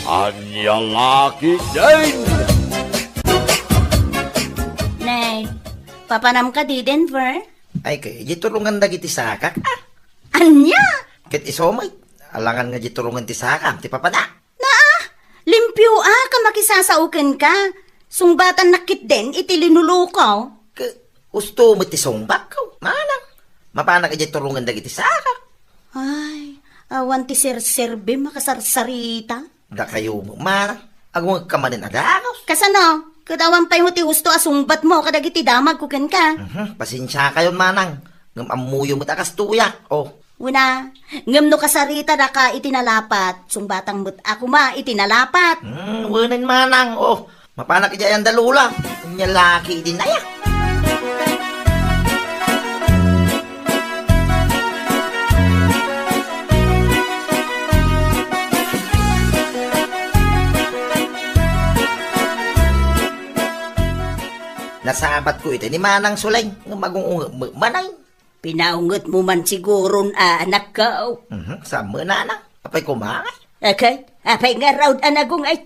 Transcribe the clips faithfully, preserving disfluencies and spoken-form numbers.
Ania la ketdin? Nay, papanam kadi, Denver? Ay, ket, di turongen dagiti sakak, ah. Ania? Ket isu met, alangan nga di turongen ti sakam, ti papanak. Naa, limpio a ka makisasao kenka. Sungbatannak ketdin iti linuluko. Ket, husto met ti sungbakko, manang. Mapanak idiay turongen dagiti sakak. Ay, awan ti serserbim a kasarsarita. Dakayo, manang. Agungekka manen a dagus. Kasano? Ket awan pay met ti husto a sungbatmo kadagiti damagko kenka. Mhm, pasensiakayon, manang. Ngem ammoyo met a kastoyak. Oh. Una, ngem no kasaritada ka iti nalapat, sungbatang met a koma iti nalapat. Hmm, wenen manang, oh. Mapanak idiay anda Lola. Ania la ketdin aya. Nasabatko iti ni Manang Suleng, nga magung-ungeb met manay. Pinaungetmo man siguron a, anakko. Mhm, saan met, nanang? Apay koma ngay? Akat, apay ngarud a nagunget?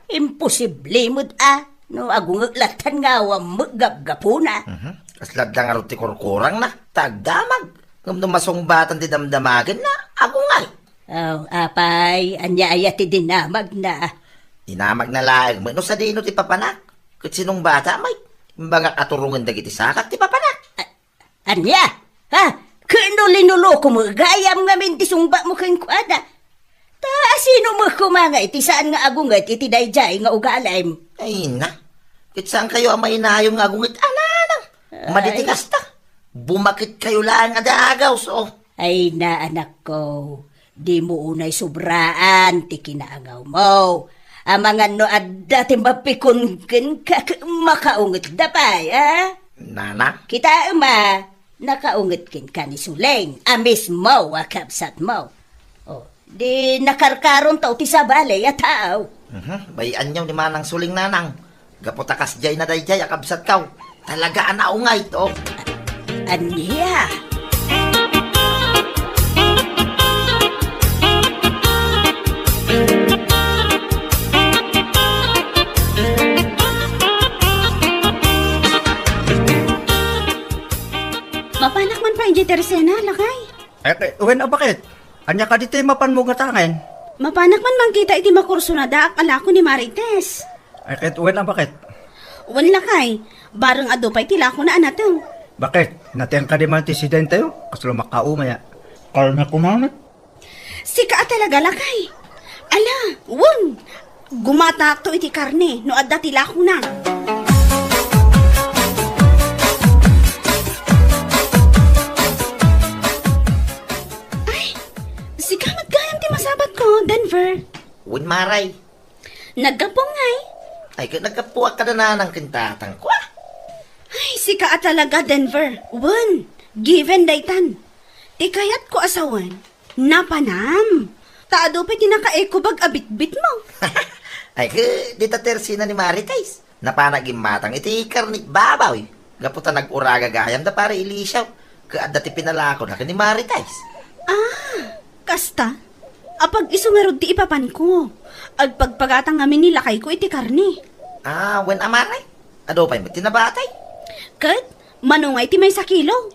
Imposible met a, no agungek lattan nga awan met gapgapuna. Mhm. Kasla adda ngarud ti kurkurangna, ta agdamag. Ngem no masungbatan ti damdamagenna, agunget. Oh, apay, ania aya ti dinamagna? Dinamagna laeng met no sadino ti papanak. Ket sinungbata met? Imbagak a turongen dagiti sakak ti papanak. A-, Ania? Ha? Ket no linuluko met gayam ngamin ti sungbatmo kenkuana? Ta asino met koma ngay ti saan nga agunget iti daydiay nga ugalim? Ay na, ket saankayo a mainayon nga agunget a nanang? Ay. Madi ti kasta. Bumaketkayo laeng a dagus, oh. Ay na, anakko. Dimo unay sobraan ti kinaangawmo. Amangan no adda ti mapikon kenka, makaungetda pay, a? Nana? Kitaem a, nakaunget kenka ni Suleng a mismo a kabsatmo. O, di nakarkaronto ti sabali a tao. Mhm, bay-anyo ni Manang Suleng, nanang. Gapu ta kasdiay na daydiay a kabsatko. Talaga a naunget, oh. Ania? Mapanak man pay idiay Teresena, lakay? Eh, eh, wen a baket? Ania kadi ti mapanmo gatangen? Mapanak man mangkita iti makursunadaak a lako ni Marites. Ay, ket wen a baket? Wen lakay, bareng adu pay ti lakona a nateng. Baket, nateng kadi man ti sidentayo? Kasla makaumay a. Karne koma met? Sika a talaga, lakay. Ala, wen, gumatakto iti karne no adda ti lakona. Ay, sika met gayam ti masabatko, Denver. Wen, Maray. Naggapu ngay? Ay, ket naggapuak kada nanang ken tatangko, a. Ay, sika a talaga, Denver. Wen, given daytan. Ti kayatko a sawen, napanam. Ta adu pay ti nakaekubag a bitbitmo. Ay, ket dita Tersina ni Marites. Napana gimmatang iti karne baboy. Gapu ta nag-uraga gayam da Pare Eliseo. Ket adda ti pinalakona ken ni Marites. Ah, kasta? Apag isu ngarud ti ipapanko. Agpagpagata ngamin ni lakayko iti karne. Ah, wen a, Mare? Adu pay met ti nabatay? Ket, mano ngay ti maysa kilo?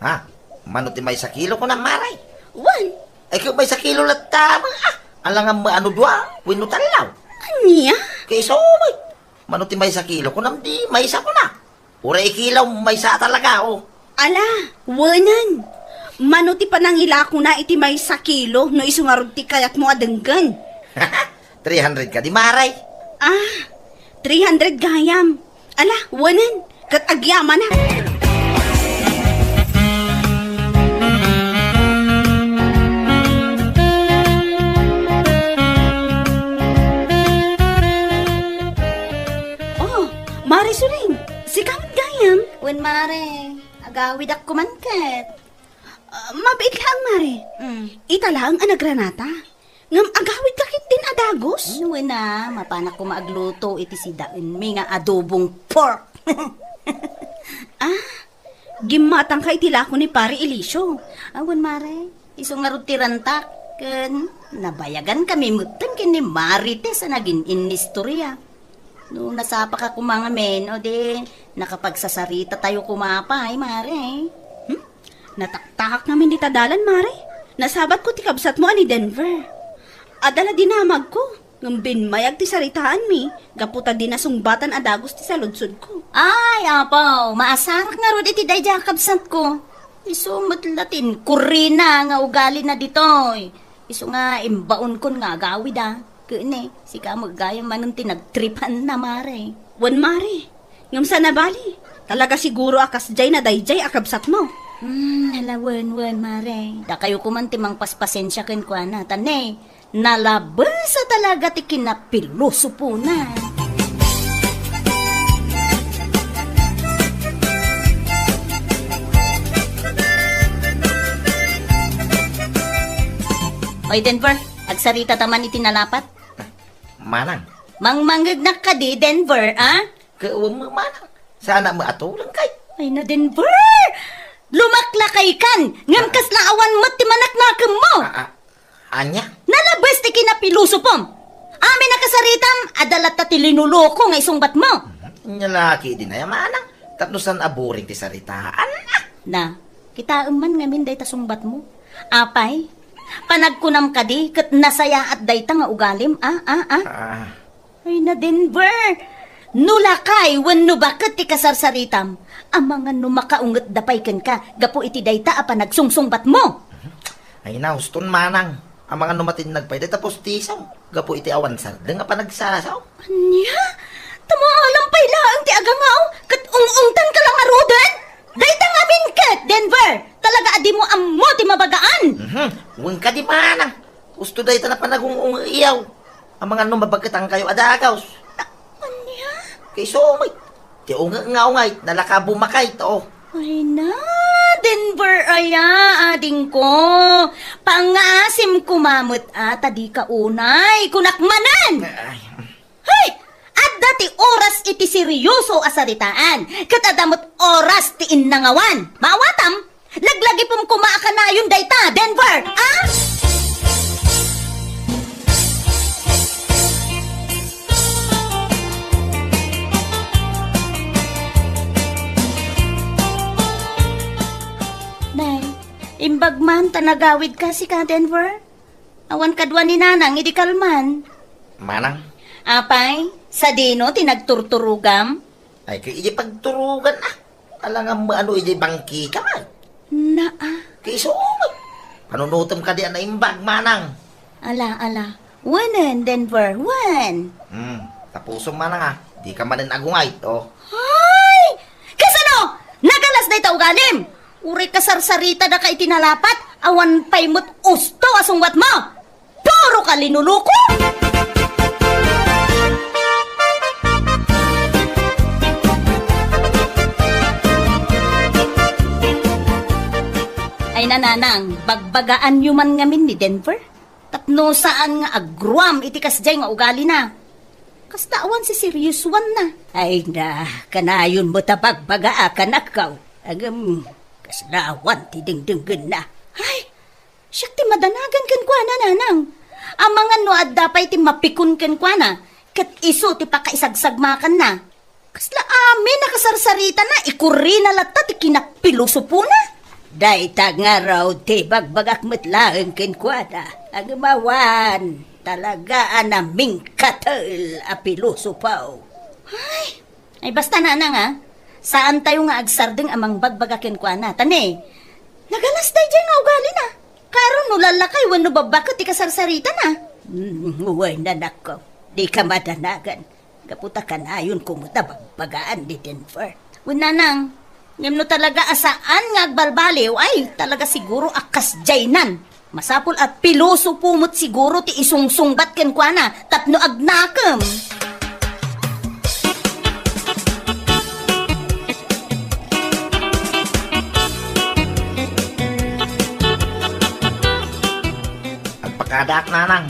Ha? Mano ti maysa kilo, kunam, Mare? Wen. Ay, ket maysa kilo latta, ah, alangan mo ano dua, wenno tallo. Ania? Kaysa, oh, may, mano ti maysa kilo, kunam di maysa kuna. Uray ikilaw, maysa a talaga, oh. Ala, wenen. Mano ti panangilakona iti maysa kilo no isu ngarud ti kayatmo a denggen? Three hundred kadi, Maray? Ah, three hundred gayam. Ala, wenen. Ket agyamanak. Oh, Mare Suling, sika met gayam? Wen, Mare. Agawidak koma ket. Ah, mabiit laeng, Mare. Mm. Ita laeng a nagranata. Ngem agawidka ketdin a dagus? Wen a, mapanak koma agluto iti sidaenmi nga adobong pork. Ah, gimmatangka iti lako ni Pare Eliseo. Awan, Mare. Isu ngarud ti rantak. Ken nabayagankami metten ken ni Marites a nagin-innistorya. No nasapaka koma ngamin, o di, nakapagsasaritatayo koma pay, Mare. Hmm? Nataktakak ngamin dita dalan, Mare. Nasabatko ti kabsatmo a ni Denver. Adda la dinamagko, ngem bimmayag ti saritaanmi, gapu ta di nasungbatan a dagus ti saludsodko. Ay, apo, maasarak ngarud iti daydiay a kabsatko. Isu met la ti inkurrina nga ugalina ditoy. Isu nga imbaonkon nga agawida. Ken ne, sika met gayam manen ti nagtripanna, Mare. Wen, Mare. Ngem saan a bali. Talaga siguro a kasdiay na daydiay a kabsatmo. Hmm, ala, wen, wen, Mare. Dakayo koman ti mangpaspasensia kenkuana. Ta ne, nalabes a talaga ti kinapilosopona. Oy, Denver, agsarita ta man iti nalapat. Manang. Mangmangngegnak kadi, Denver, a? Kaawem, Manang. Saan a maatuleng kay? Ay na, Denver! Lumaklakay kan, ngem kasla awan met ti manaknakemmo. Ah, ah, ania? Nalabes ti kinapilosopom. Amin a kasaritam, adda latta ti linuloko nga isungbatmo. Ania la ketdi aya, Manang? Tapno saan a boring ti saritaan. Na, kitaem man ngamin dayta sungbatmo. Apay, panagkunam kadi ket nasayaat dayta nga ugalim, a, a, a? Ah. Ay na, Denver! No lakay wenno baket ti kasarsaritam, amangan no makaungetda pay kenka gapu iti dayta a panagsungsungbatmo. Ay na, uston, Manang. Amangan no matinnag pay dayta pustisom gapu iti awan sardeng a panagsasaom. Ania? Tamaalam pay laeng ti agangaw ket ung-ungtanka la ngaruden? Dayta ngamin ket, Denver, talaga a dimo ammo ti mabagaan. Mhm. Wen kadi, Manang. Usto dayta a panagung-ungeyaw. Amangan no mabaketankayo a dagus. Ania? Kay isu met. Ti unget nga ungay, nalaka bumakay to. Ay na, Denver aya, adingko. Pangngaasim koma met a ta dika unay, kunak manen. Ay. Hay! Adda ti oras iti seryoso a saritaan, ket adda met oras ti innangawan. Maawatam, laglagipem koma a kanayon dayta, Denver, a? Nay, imbag man ta nagawidka sika, Denver. Awan kadua ni Nanang idi kalman. Manang? Apay, sadino ti nagturturogam? Ay, kay idi pagturogan, a. Alangan mo ano idi bangkikam, a. Naa. Kay isu, panunutem kadi a naimbag, Manang. Ala, ala. Wenen, Denver, wen. Hmm, tapusom, Manang, a. Dika manen agungay, to. Ay! Kasano? Nagalas dayta ugalim! Uray kasarsaritadaka iti nalapat, awan pay met usto a sungbatmo! Puro ka linuluko! Ay, Nanang, bagbagaanyo man ngamin ni Denver? Tapno saan nga agruam iti kasdiay nga ugalina. Kasla awan siseryosoanna. Ay na, kanayon mo ta bagbagaak, anakko. Ngem, kasla awan ti dengdenggenna. Ay, siak ti madanagan kenkuana, Nanang. Amangan no adda pay ti mapikon kenkuana, ket isu ti pakaisagsagmakanna. Kasla amin a kasarsaritana, ikurrina latta ti kinapilosopona. Dayta ngarud ti bagbagak met laeng kenkuana. Agmawan, talaga a namingkatel a pilosopo. Ay, ay, basta, Nanang, a. Saantayo nga agsardeng a mangbagbaga kenkuana. Ta ne, nagalas daydiay nga ugalina. Kaaro no lallakay wenno babbaket ti kasarsaritana. Mm, wen, anakko. Dika madanagan. Gapu ta kanayonko met a bagbagaan ni Denver. Wen, Nanang, ngem no talaga a saan nga agbalbaliw, ay, talaga siguro a kasdiaynan. Masapul a pilosopo met siguro ti isungsungbat kenkuana tapno agnakem. Agpakadaak, Nanang.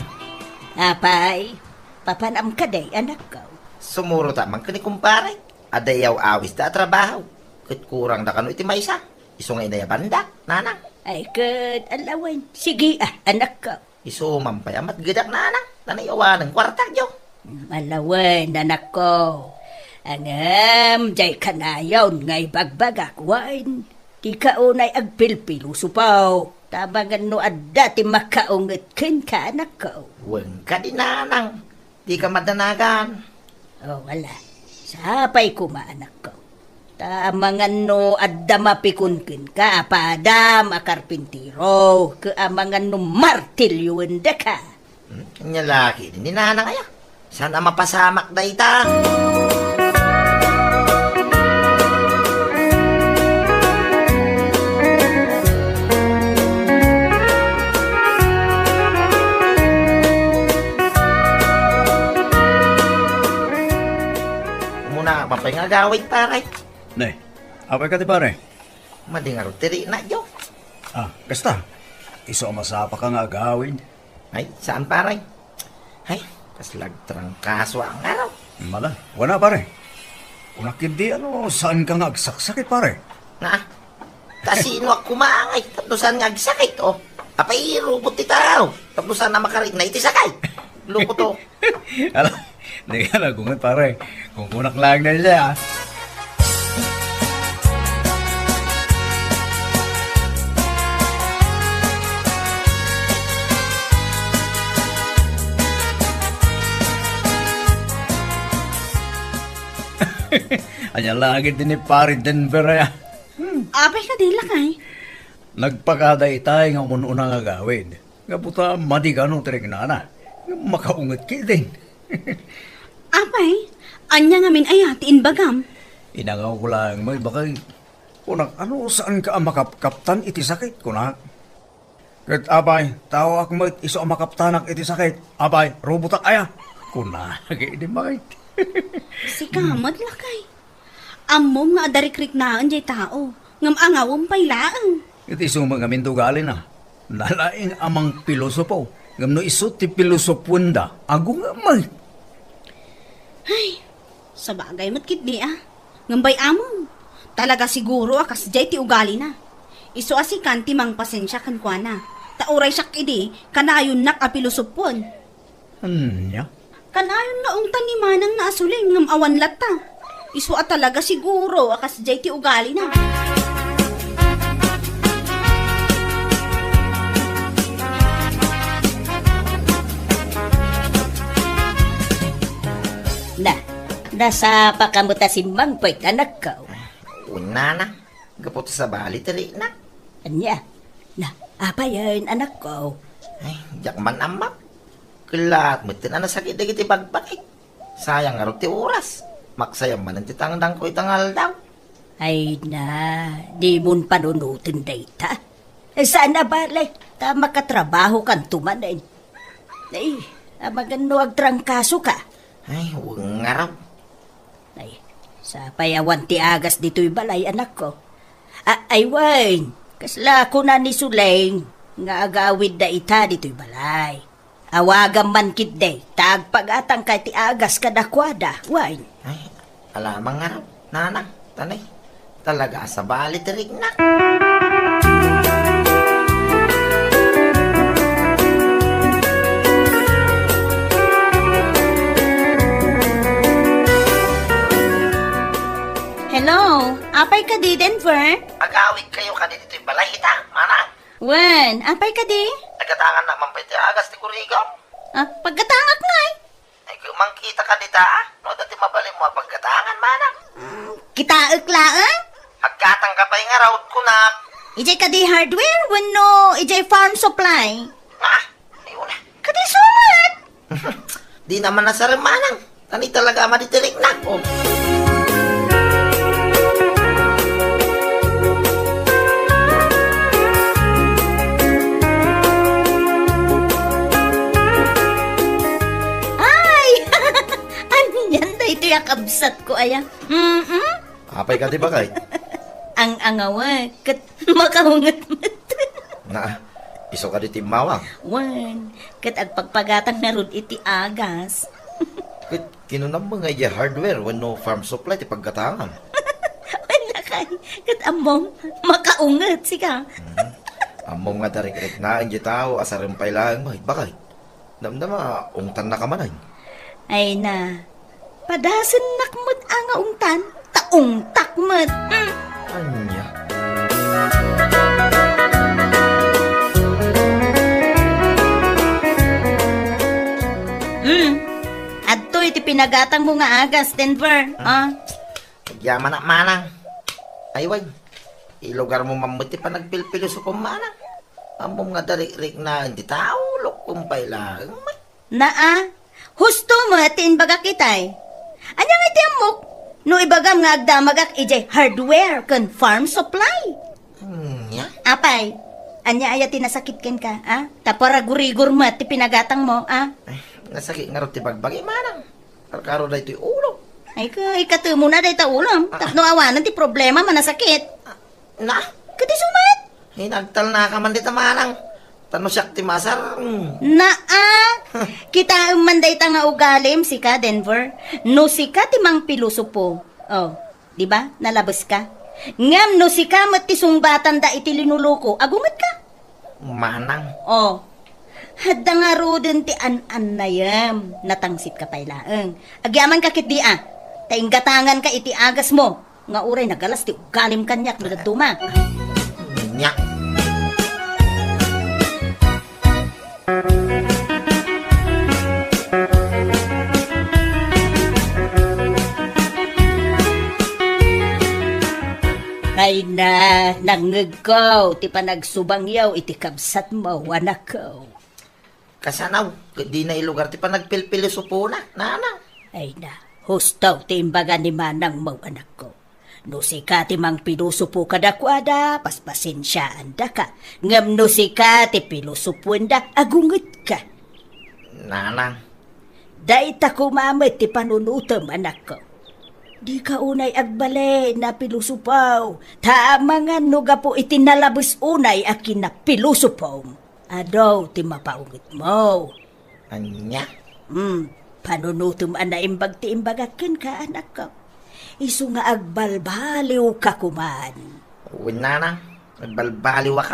Apay, papanam kadi, anakko? Sumurota man ken ni kumpare. Adda iyaw-awis da a trabaho. Ket kurang da kano iti maysa. Isu nga inayabanda, Nanang. Ay, ket, alawen. Sige, a, anakko. Isu man pay a matgedak, nanang, ta naiawanen kuartak, jo. Ala wen, anakko. Ngem, diay kanayon nga ibagbagak, wen. Dika unay agpilpilosopo. Ta amangan no adda ti makaunget kenka, anakko. Wen kadi, nanang. Dika madanagan. O, wala. Sapay koma, anakko. Ta amangan no adda mapikon kenka a padam a karpintero, ket amangan no martilyoendaka. Hmm? Ania la ketdi ni nanang aya? Saan a mapasamak dayta? Umuna, apay nga agawid, pare? Ne, apay kadi, pare? Madi ngarud ti riknak, jo. Ah, kasta. Isu a masapaka nga agawid. Ay, saan, pare? Ay, kasla agtrangkaso a ngarud. Mala, wen a, pare. Kunak ketdi, ano, saanka nga agsaksakit, pare? Na, ta sinoak koma ngay tapno saan nga agsakit, o? Apay, robot ti tao tapno saan a makarikna iti sakit? Loko to. Ala, dika nag-unget, pare. Kunkunak laeng dayta, a. Ania la ketdi ni Pare Denver aya? Hmm. Apay kadi, lakay? Nagpakada itay nga umun-una nga agawid. Gapu ta madi kano ti riknana. Makaunget ketdin. Apay, ania ngamin aya ti imbagam? Inangawko laeng met, baket. Kunak, ano, saanka a makapkaptan iti sakit, kunak. Ket apay, taoak met isu a makaptanak iti sakit. Apay, robotak aya? Kunak, idi, baket. Sika met, lakay. Ammom nga adda rikriknaen diay tao, ngem angawem pay laeng. Iti isu met ngamin ti ugalina. Nalaing a mangpilosopo, ngem no isu ti pilosopoenda, agungem met. Ay, sabagay met ketdi a. Ngem bay-amon, talaga siguro a kasdiay ti ugalina. Isu a sikan ti mangpasensia kenkuana. Ta uray siak idi, kanayonnak a pilosopoen. Ania? Kanayon naungtan ni Manang nga asuling ngem awan latta. Isu a talaga siguro a kasdiay ti ugalina. Na, nasapaka met a simmangpet, anakko. Wen, nanang, gapu ta sabali ti riknak. Ania? Na, apayen, anakko? Ay, diak man ammo. Kellaat metten a nasakit dagiti bagbagik. Sayang ngarud ti oras. Maksayam manen ti tangdangko ita nga aldaw. Ay na, dimon panunoten dayta. Saan a bale, ta makatrabahokanto manen. Ay, amangan no agtrangkasoka. Ay, wen ngarud. Ay, sapay awan ti agas ditoy balay, anakko. A-, ay wen, kasla kuna ni Suleng nga agawidda ita ditoy balay. Awagam man ketdi, ta agpagatangka ti agas kadakuada, wen. Ay, alamang ngarud, nanang, ta nay, talaga a sabali ti riknak. Hello, apay kadi, Denver? Agawidkayo kadi ditoy balay ita, manang? Wen, apay kadi? Nagatangannak man pay ti agas ti kurigom. Ah, paggatangak ngay. Ay, mangkita ka dita, a? No, adda ti mabalinmo a paggatangan, manang. Mm, kitaek laeng? Aggatangka pay ngarud, kunak. Idiay kadi hardware wenno idiay farm supply? Ah, ayun na. Kadi sumat! Di naman nasarem, manang. Kani talaga a madi ti riknak, o. Ay! Anian daytoy a kabsatko aya? Mm-mm. Apay kadi, baket? Ang-angawa, ket makaunget met. Na, isu kadi ti immawang? Wen, ket agpagpagatang ngarud iti agas. Ket kinunam nga idiay hardware wenno farm supply ti paggatangam? Wen, lakay, ket ammom, makaunget, sika. Mhm. Ammom nga darikrik na, iti tao, asarem pay laeng, may bakay. Damdama, ungtan na ka manen. Ay na, padasennak met a nga ungtan, ta ungtak met. Mm. Ania? Mm. Adtoy ti pinagatangmo nga agas, Denver. Ah. Agyamanak, manang. Ay, way. Ilugarmo man met ti panagpilpilosopo, manang. Ammom nga darikrik na, iti tao, lukkom pay laeng met. Naa, husto met ti imbagak itay. Ania nga iti ammok? No ibagam nga agdamagak idiay hardware ken farm supply. Ania? Apay, ania aya ti nasakit kenka, a? Ta paragurigor met ti pinagatangmo, a? Ay, nasakit ngarud ti bagbagi, manang. Karkaro daytoy ulo. Ay, ka, ikatemona dayta ulo. Ah. Tapno awanen ti problema, manasakit. Na? Ket isu met? Inagtalnaka man dita, manang. Ta no siak ti maasar, mm. Naa! Kitaem man dayta nga ugalim, sika, Denver. No sika ti mangpilosopo. Oh, di ba? Nalabeska. Ngem no sika met ti sungbatanda iti linuluko, agungetka. Manang. Oh. Adda ngaruden ti an-annayem. Natangsitka pay laeng. Agyamanka ketdi a. Ta inggatanganka iti agasmo. Nga uray nagalas ti ugalim kaniak no dadduma. Nya. Ay na, nangngegko ti panagsubangyo iti kabsatmo, anakko. Kasano, ket dina ilugar ti panagpilpilosopona, nanang. Ay na, husto ti imbaga ni manangmo, anakko. No sika ti mangpilosopo kadakuada, paspasensiaandaka. Ngem no sika ti pilosopoenda, agungetka. Nanang. Dayta koma met ti panunotem, anakko. Dika unay agbalin a pilosopo, ta amangan no gapu iti nalabes unay a kinapilosopom, adu ti mapaungetmo. Ania? Hmm, panunotem a naimbag ti imbagak kenka, anakko. Isu nga agbalbaliwka koman. Wen, nanang, agbalbaliwak.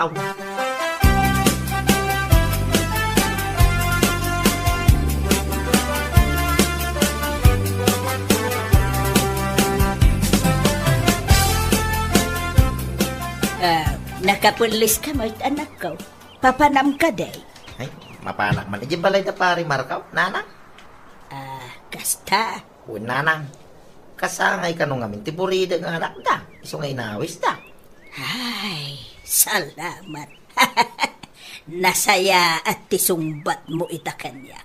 Ah, nakapelleska met, anakko. Papanam kadi? Ay, mapanak man idiay balay da Pari Marco, nanang. Ah, kasta. Wen, nanang. Kasangay kano ngamin ti buridek nga anakda, isu nga inawisda. Ay, salamat. Nasayaat ti sungbatmo ita kaniak.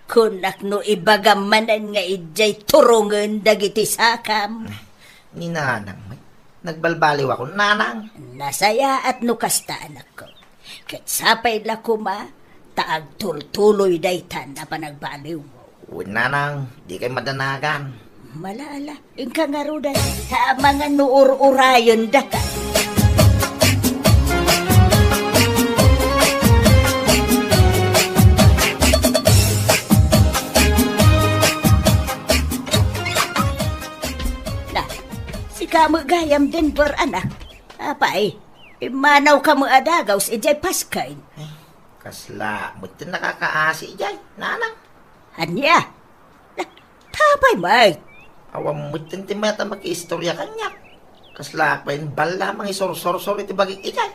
Kunak no ibagam manen nga idiay turongen dagiti sakam. Ni nanang met, nagbalbaliwakon, nanang. Nasayaat no kasta, anakko. Ket sapay la koma ta agtultuloy daytan a panagbaliwmo. Wen, nanang, dikay madanagan. Mala, ala, inka ngaruden, ta amangan no ur-urayendaka. Na, sika met gayam, Denver, anak. Apay, immanawka met a dagaws idiay pasken. Ay, kasla met ti nakakaasi idiay, nanang. Ania? Na, apay met? Awan met ti mayat a makiistoria kaniak. Kasla pay balla mangisursor-sor iti bagik idiay.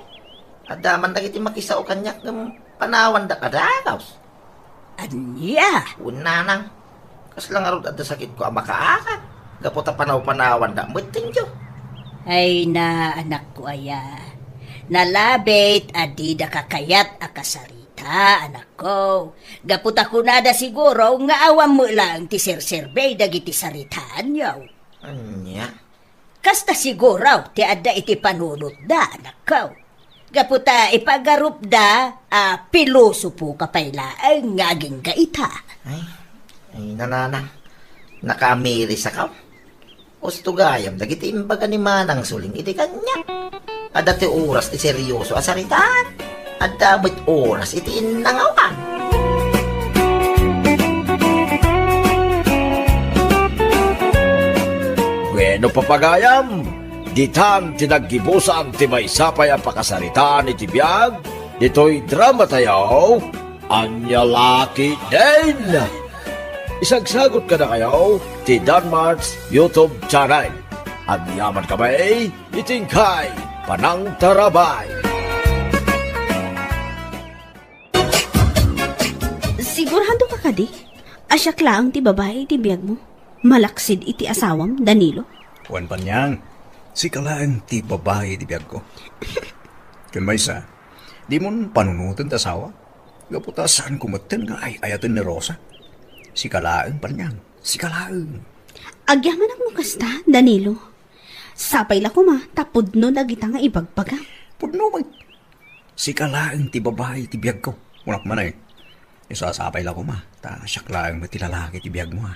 Adda man dagiti makisao kaniak ngem panawandak a dagaws. Ania? Wen, nanang. Kasla ngarud adda sakitko a makaakak. Gapu ta panaw-panawandak met ti inyo. Ay na, anakko aya. Nalabit a didaka kayat a kasarita, anakko. Gapu ta kunada siguro nga awan met laeng ti serserbie dagiti saritaanyo. Ania? Kasta siguro ti adda iti panunotda, anakko. Gapu ta ipagarupda a pilosopoka pay laeng nga agingga ita. Ay, ay, nanang, nakaamirisakam. Husto gayam dagiti imbaga ni Manang Suling iti kaniak. Adda ti oras ti serioso a saritaan. Adda met oras iti innangawan. Bueno, papagayam, Itan ti naggibusan ti maysa pay a pakasaritaan iti biag ditoy drama tayo, Ania La Ketdin. Isagsagut kadakayo ti Danmark's YouTube channel. Agyaman kami iti inkay panangtarabay. Sigurado ka kadi a siak laeng ti babai iti biagmo, malaksid iti asawam, Danilo? Wen, Panyang, sika laeng ti babai iti biagko. Ken maysa, dimon panunoten ti asawa. Gapu ta saanko metten nga ay-ayaten ni Rosa. Sika laeng, Panyang, sika laeng. Agyamanak no kasta, Danilo. Sapay la koma ta pudno dagita nga ibagbagam. Pudno met. Sika laeng ti babai iti biagko. Kunak man, eh. Isu a sapay la koma ta siak laeng met ti lalaki iti biagmo, ha.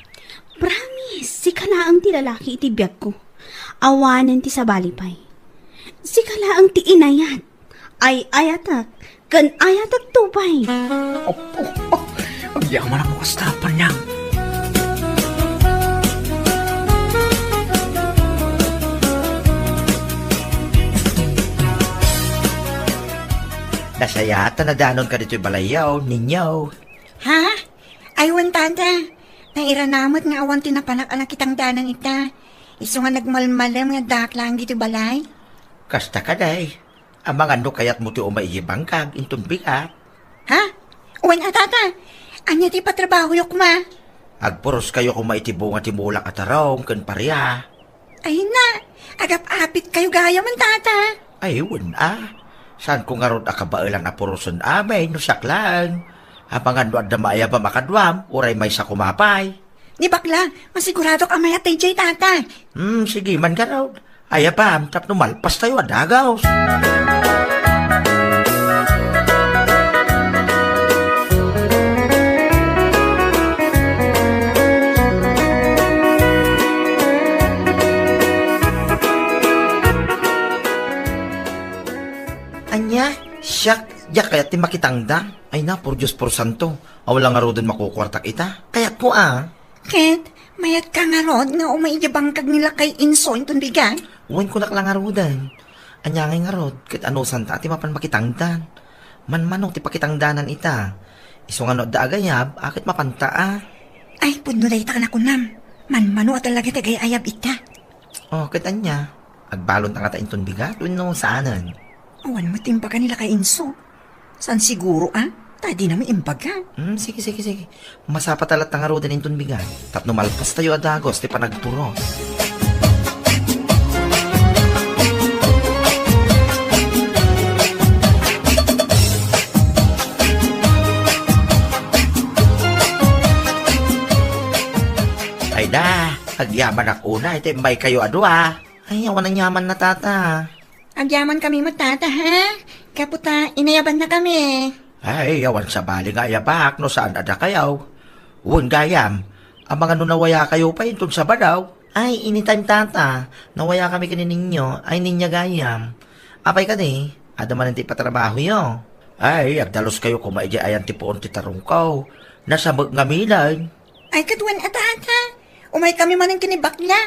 Promise, sika laeng ti lalaki iti biagko. Awanen ti sabali pay. Sika laeng ti inayat. Ay-ayatak ken ayatekto pay. Apo, agyamanak no kasta, Panyang. Nasayaat ta nadanon ka ditoy balayyo, Ninyo. Ha? Ay, wen, Tata. Nairanamek nga awan ti napanak a nakitangdanan ita. Isu nga nagmalmalem nga addaak laeng ditoy balay. Kasta kadi. Amangan no kayatmo ti umay idiay bangkag inton bigat. Ha? Wen a, Tata. Ania ti patrabahoyo koma? Agpuros kayo koma iti bunga ti mulak a tarong ken paria. Ay na, agap-apit kayo gayam, Tata. Ay, wen a. Saanko ngarud a kabaelan a purosen amin no siak laeng. Amangan no adda maayabam a kaduam, uray maysa koma pay. Ni bakla, masiguradok a mayat daydiay, Tata. Hmm, sige man ngarud. Ayabam, tapno malpas tayo a dagus. Ania, siak, diak kayat ti makitangdan. Ay na, por Dios, por santo. Awan la ngaruden makukuartak ita. Kayatko a. Ket, mayatka ngarud nga umay idiay bangkag ni Lakay Inso inton bigat? Wen, kunak la ngaruden. Ania ngay ngarud, ket anusanta ti mapan makitangdan? Manmano ti pakitangdanan ita. Isu nga no adda agayab, a ket mapanta a. Ay, pudno dayta a nakunam. Manmano a talaga ti agay-ayab ita. Oh, ket ania? Agbalonta ngata inton bigat wenno saanen? Awan met imbaga ni Lakay Inso. Saan siguro, a? Ta dinami imbaga. Hmm, sige, sige, sige. Masapata latta ngaruden inton bigat. Tapno malpas tayo a dagus ti panagpuros. Ay da, agyamanak unay ti immaykayo a dua. Ay, awan aniamanna, Tata. Agyaman kami met, Tata, ha? Gapu ta inayabanna kami. Ay, awan sabali nga ayabak no saan a dakayo. Wen gayam, amangan no nawayakayo pay inton Sabado. Ay, anytime, Tata. Nawaya kami ken ni Ninyo. Ay, Ninya gayam. Apay kadi, adda manen ti ipatrabahoyo? Ay, agdaluskayo koma idiay ayan ti puon ti tarungko. Nasamek ngamin. Ay, ket wen a, Tata. Umay kami manen ken ni bakla.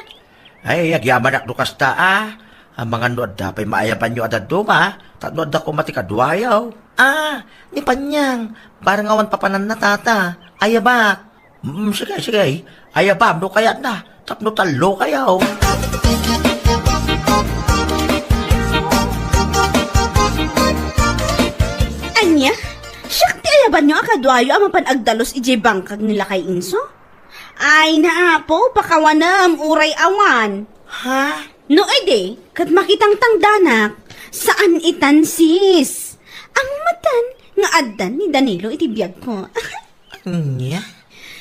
Ay, agyamanak no kasta a. Amangan no adda pay maayabanyo a dadduma, tapno adda koma ti kaduayo. Ah, ni Panyang, barang awan papananna, Tata. Ayabak. Mm, sige, sige. Ayabam no kayatna, tapno tallo kayo. Ania? Siak ti ayabanyo a kaduayo a mapan agdalus idiay bangkag ni Lakay Inso? Ay, naapo, pakawanem, uray awan. Ha? No, edi, ket makitangtangdanak, saan itan, sis? Amo metten nga addan ni Danilo iti biagko. Ania?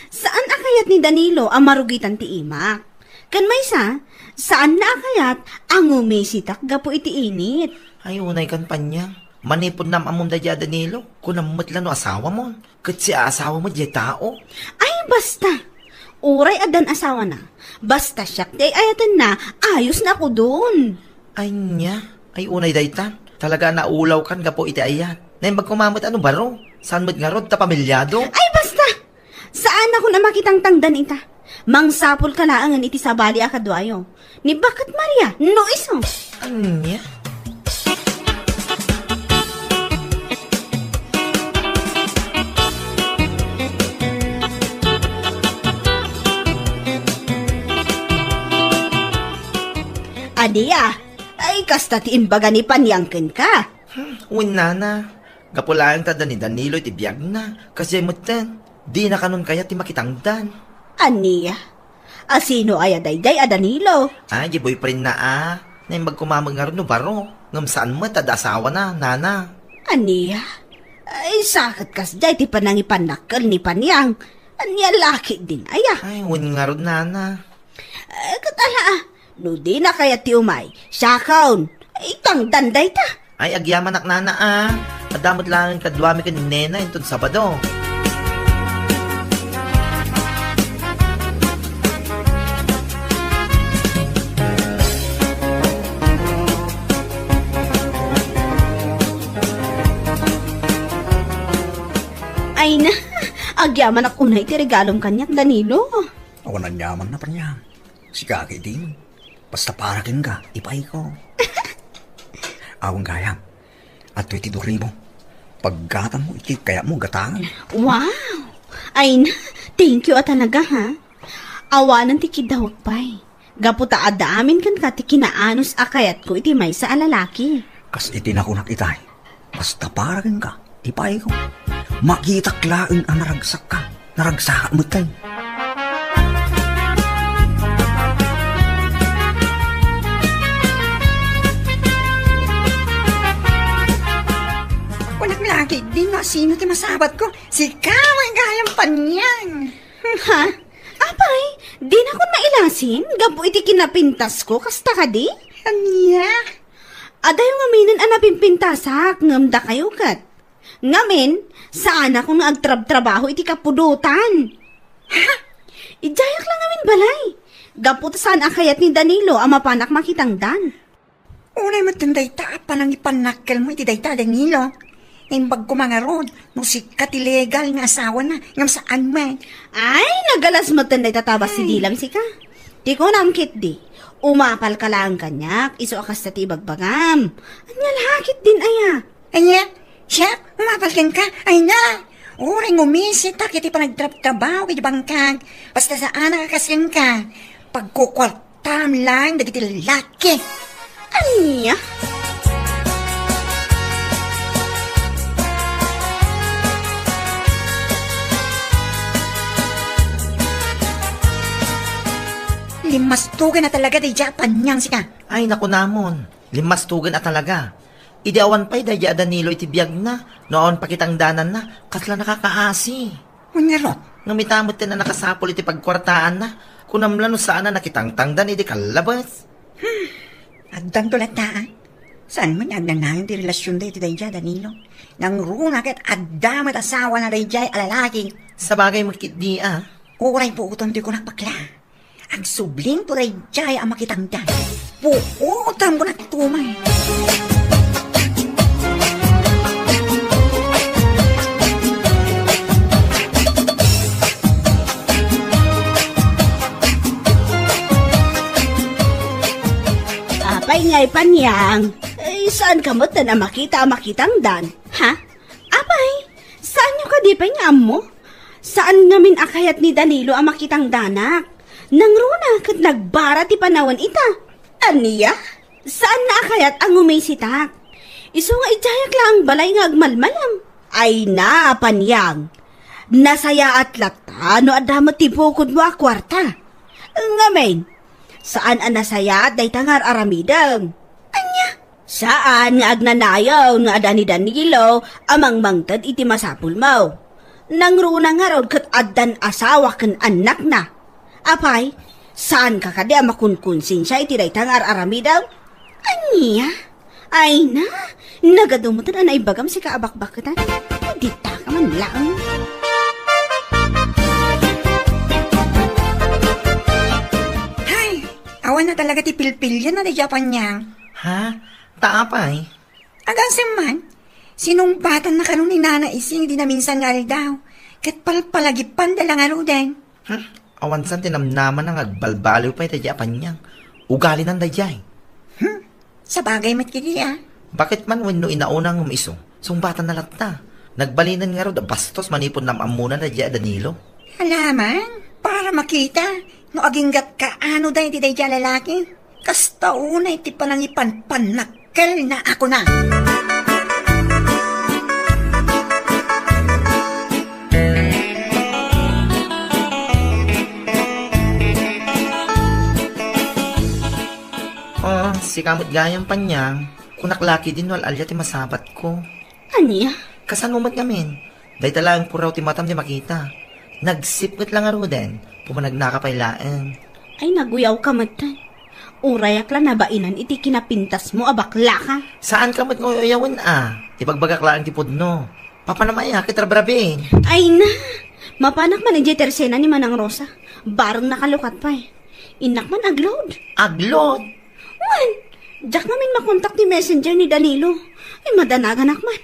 Saan a kayat ni Danilo a marugitan ti imak. Ken maysa, saan na a kayat a ngumisitak gapu iti init. Ay, unay kan Panyang. Manipud nam-ammom daydiay a Danilo, kunam met la no asawamon. Ket siaasawa met diay tao. Ay, basta! Uray addan asawana, basta siak ti ay-ayatenna, ayos na kudon. Ania? Ay, unay dayta. Talaga a naulawkan gapu iti ayat. Naimbag koma met a no baro. Saan met ngarud ta pamilyado? Ay, basta! Saanakon a makitangtangdan ita. Mangsapulka laengen iti sabali a kaduayo. Ni baket Maria, no isu. Ania? Ania? Ay, kasta ti imbaga ni Panyang kenka. Hmm, wen, nana. Gapu laeng ta adda ni Danilo iti biagna. Kasdiay metten, dina kanon kayat ti makitangdan. Ania? A sino aya daydiay a Danilo? Ay, di boyfriend na a. Naimbag koma met ngarud no baro. Ngem saan met adda asawana, nana. Ania? Ay, sa ket kasdiay ti panangipannakkel ni Panyang. Ania la ketdin aya? Ay, wen ngarud, nana. Eh, ket ala, ah, no dina kayat ti umay, siakon, itangdan dayta. Ay, agyamanak, nana, ah. Adda met laeng kaduami ken ni nena inton Sabado. Ay na, agyamanak unay ti regalom kaniak, Danilo. Awan aniamanna, Panyang. Sika ketdi. Basta para kenka, ipaayko. Awan gayam. Adtoy ti dua ribu. Paggatanmo iti kayatmo gatangen. Wow! Ay na, thank you a talaga, ha? Awanen ti kiddawek pay. Gapu ta adda amin kenka ti kinaanus a kayatko iti maysa a lalaki. Kas iti nakunak itay, basta para kenka, ipaayko. Makitak laeng a naragsakka. Naragsakak metten. Kunak la ketdi no sino ti masabatko. Sika, gayam, Panyang. Ha? Apay, dinakon mailasin gapu iti kinapintasko, kasta kadi? Ania? Adayo ngaminen a napimpintasak, ngem dakayo ket. Ngamin, saanakon nga agtrabtrabaho iti kapudotan. Ha? Idiayak la ngamin balay. Gapu ta saan a kayat ni Danilo a mapanak makitangdan. Unay met dayta a panangipannakkelmo iti dayta, Danilo. Naimbag koma ngarud, no sika ti legal nga asawana, ngem saan met. Ay, nagalas met dayta tabas ti dilam sika. Ti kunam ketdi, umapalka laeng kaniak, isu a kasta ti ibagbagam. Ania la ketdin aya? Ania? Siak? Umapal kenka? Ay na! Uray ngumisitak iti panagtrabtrabaho iti bangkag. Basta saanak a kas kenka. Pagkukuartam laeng dagiti lalaki. Ania? Limmastugan a talaga daydiay a Panyang sika. Ay, nakunamon. Limmastugan a talaga. Idi awan pay daydiay a Danilo iti biagna, no awan pakitangdananna, kasla nakakaasi. Wen ngarud? Ngem ita met ti a nakasapul iti pagkuartaanna, kunam la no saan a nakitangtangdan idi kallabes. Hmm, addanto latta, a. Saan met nga agnanayon ti relasionda iti daydiay a Danilo? Nangruna ket adda met asawana daydiay a lalaki. Sabagay met ketdi, a. Uray puoten ti kunak, bakla. Agsublinto daydiay a makitangdan. Puotam kunak tumay. Apay ngay, Panyang? Eh, saan ka met a makita a makitangdan? Ha? Apay, saanyo kadi pay nga ammo? Saan ngamin a kayat ni Danilo a makitangdanak. Nangruna ket nagbara ti panawen ita. Ania? Saanna a kayat a ngumisitak? Isu nga idiayak laeng balay nga agmalmalam. Ay na, a Panyang. Nasayaat latta no adda met ti bukodmo a kuarta. Ngamin, saan a nasayaat dayta nga ar-aramidem. Ania? Saan nga agnanayon nga adda ni Danilo a mangmangted iti masapulmo. Nangruna ngarud ket addan asawa ken annakna. Apay, saanka kadi a makunkonsensia iti dayta nga ar-aramidem? Ania? Ay na, nagadu met a naibagam sika a bakbaketan. Dita ka man laeng. Hay, awan na talaga ti pilpilian a daydiay a Panyang. Ha? Ta apay? Agasem man, sinungbatanna kano ni Nana Ising idi naminsan nga aldaw, ket palpalagipanda la ngaruden. Hmm, awan san ti namnamana nga agbalbaliw pay daydiay a Panyang. Ugalinan daydiay. Hmm, Sabagay met kadi, a. Baket man wenno inauna ngem isu, sungbatan na latta. Nagbalinen ngarud a bastos manipud nam-ammona daydiay a Danilo. Alamang, para makita no agingga't kaano daydi daydiay a lalaki. Kasta unay ti panangipanpannakkelna a kuna. Oh, sika met gayam, Panyang. Kunak la ketdin no al-alia ti masabatko. Ania? Kasano met ngamin? Dayta laeng puraw ti matam ti makita. Nagsipnget la ngaruden, pumanagnaka pay laeng. Ay, naguyawka metten. Urayak la nabainan iti kinapintasmo a baklaka. Saanka met nga uyawen a. Ibagbagak laeng ti pudno. Papanam aya ket rabrabiin. Ay na! Mapanak man idiay tersena ni Manang Rosa. Bareng nakalukat pay. Innak man aglod. Aglod? Wen, diak ngamin makontak ti messenger ni Danilo. Ay, madanaganak man.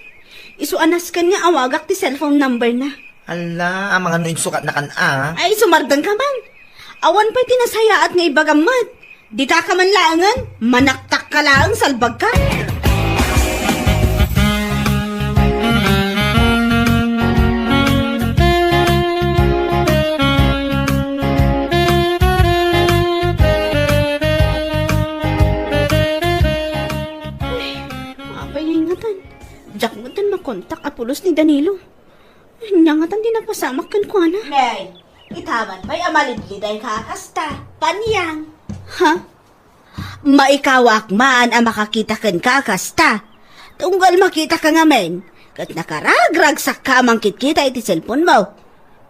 Isu a nasken nga awagak ti cellphone number na. Ala, amangan no insukatnakan a. Ay, sumardengka man. Awan pay ti nasayaat nga ibagam met. Dita ka man laengen, manaktak ka laeng, salbagka. Ay, apay ngay ngatan? Diak metten makontak a pulos ni Danilo. Ania ngatan ti napasamak kenkuana? Nay, itaman pay a malidliday ka a kasta, Panyang. Ha? Maikawak man a makakita kenka a kasta. Tunggal makita ka ngamin, ket nakaragragsakka a mangkitkita iti cellphone mo.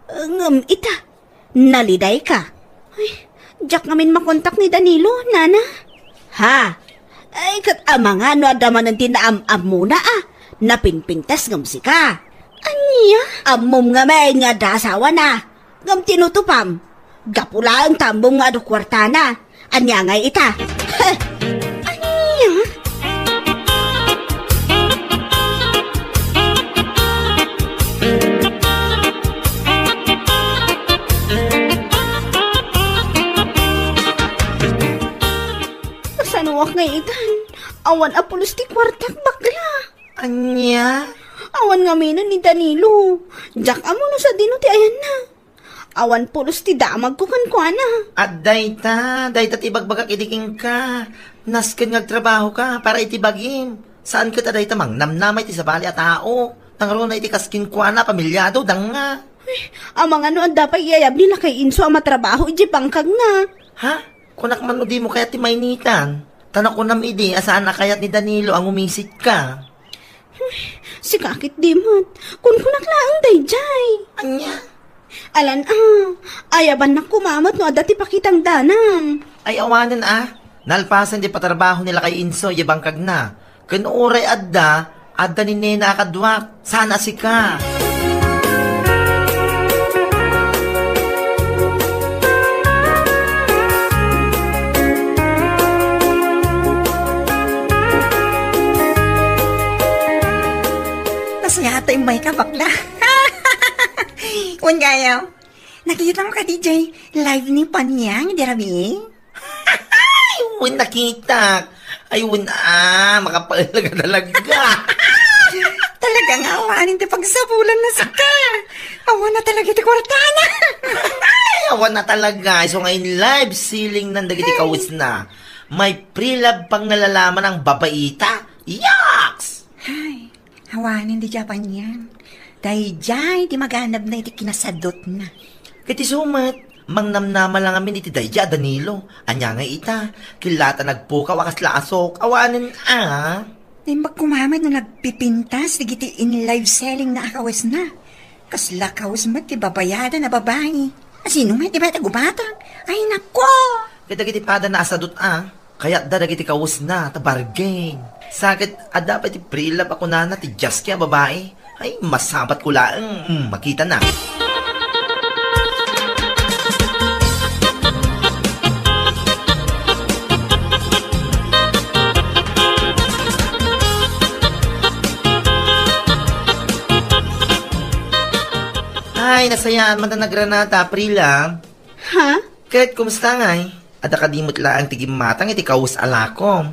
Ngem ita, naliday ka. Ay, diak ngamin makontak ni Danilo, nana. Ha? Ay, ket amangan no adda manen ti naam-ammona a napinpintas ngem sika. Ania? Ammom ngamin nga adda asawana. Ngem tinutupam. Gapu laeng ta ammom nga adu kuartana. Ania ngay ita? Ania? Kasanoak ngay itan? Awan a pulos ti kuartak, bakla. Ania? Awan ngaminen ni Danilo. Diak ammo no sadino ti ayanna. Awan pulos ti damagko kenkuana. Adda ita, dayta ti ibagbagak idi kenka. Nasken nga agtrabahoka para iti bagim. Saan ket a dayta mangnamnama iti sabali a tao. Nangruna iti kas kenkuana a pamilyado, danga. Ay, amangan no adda pay iyayab ni Lakay Inso a matrabaho idiay bangkagna. Ha? Kunak man no dimo kayat ti mainitan. Ta nakunam idi a saan a kayat ni Danilo a ngumisit ka. Sika ket di met. Kunkunak laeng daydiay. Ania? Alan a, ayabannak koma met no adda ti pakitang danam. Ay, awanen a. Nalpasen ti patrabaho ni Lakay Inso idiay bangkagna. Ken uray adda, adda ni nena a kaduak. Saan a sika. Nasayaat ta immay ka, bakla. Wen gayaw, nakitam kadi jay live ni Panyang idi rabii? Ay, wen nakitak. Ay, wen a, makapael ka talaga. Talaga nga awanen ti pagsapulan na sika. Awan na talaga ti kuartana. Ay, awan na talaga. Isu nga in live selling nan dagiti kawesna. May pre-love pang nalalaman ang babaita. Yaks! Ay, awanen di Japan yan. Daydiay ti maganabna iti kinasadutna. Ket isu met, mangnamnama lang amin iti daydiay a Danilo. Ania nga ita, killata nagpukaw a kasla asok. Awanen a. Naimbag koma met no nagpipintas dagiti in live selling na a kawesna. Kasla kawes met ti babayadan a babai. Asino met ti bayad a gubatang? Ay, nako! Ket dagiti pada naasadut a, kayatda dagiti kawesna ta bargain. Sa ket adda pay ti pre-love a kunana ti Jaski a babai. Ay, masabatko laeng, mm, makitana. Ay, nasayaan man ta nagranata, pre-love. Ha? Ket kumusta ngay? Adda kadi met laeng ti gimmatang iti kawes a lakom?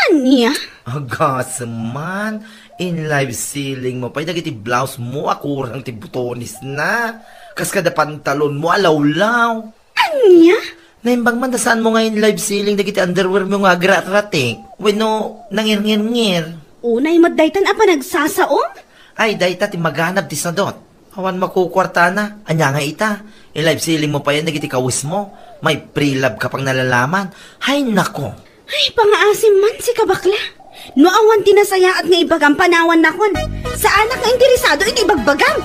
Ania? Agasem man, in-live selling mo pay dagiti blouse mo a kurang ti butonesna. Kas kada pantalon mo a lawlaw. Ania? Naimbag man ta saan mo nga in-live selling dagiti underwear mo nga agraratik wenno nangirngirngir. Unay met daytan a panagsasaom? Ay, dayta ti maganab ti sadot. Awan makukuartana. Ania nga ita? I-live selling mo payen dagiti kawes mo. May pre-love ka pang nalalaman. Hay nako! Ay, pangaasim man, sika bakla. No awan ti nasayaat nga ibagam, panawannakon. Saanak nga interesado iti ibagbagam.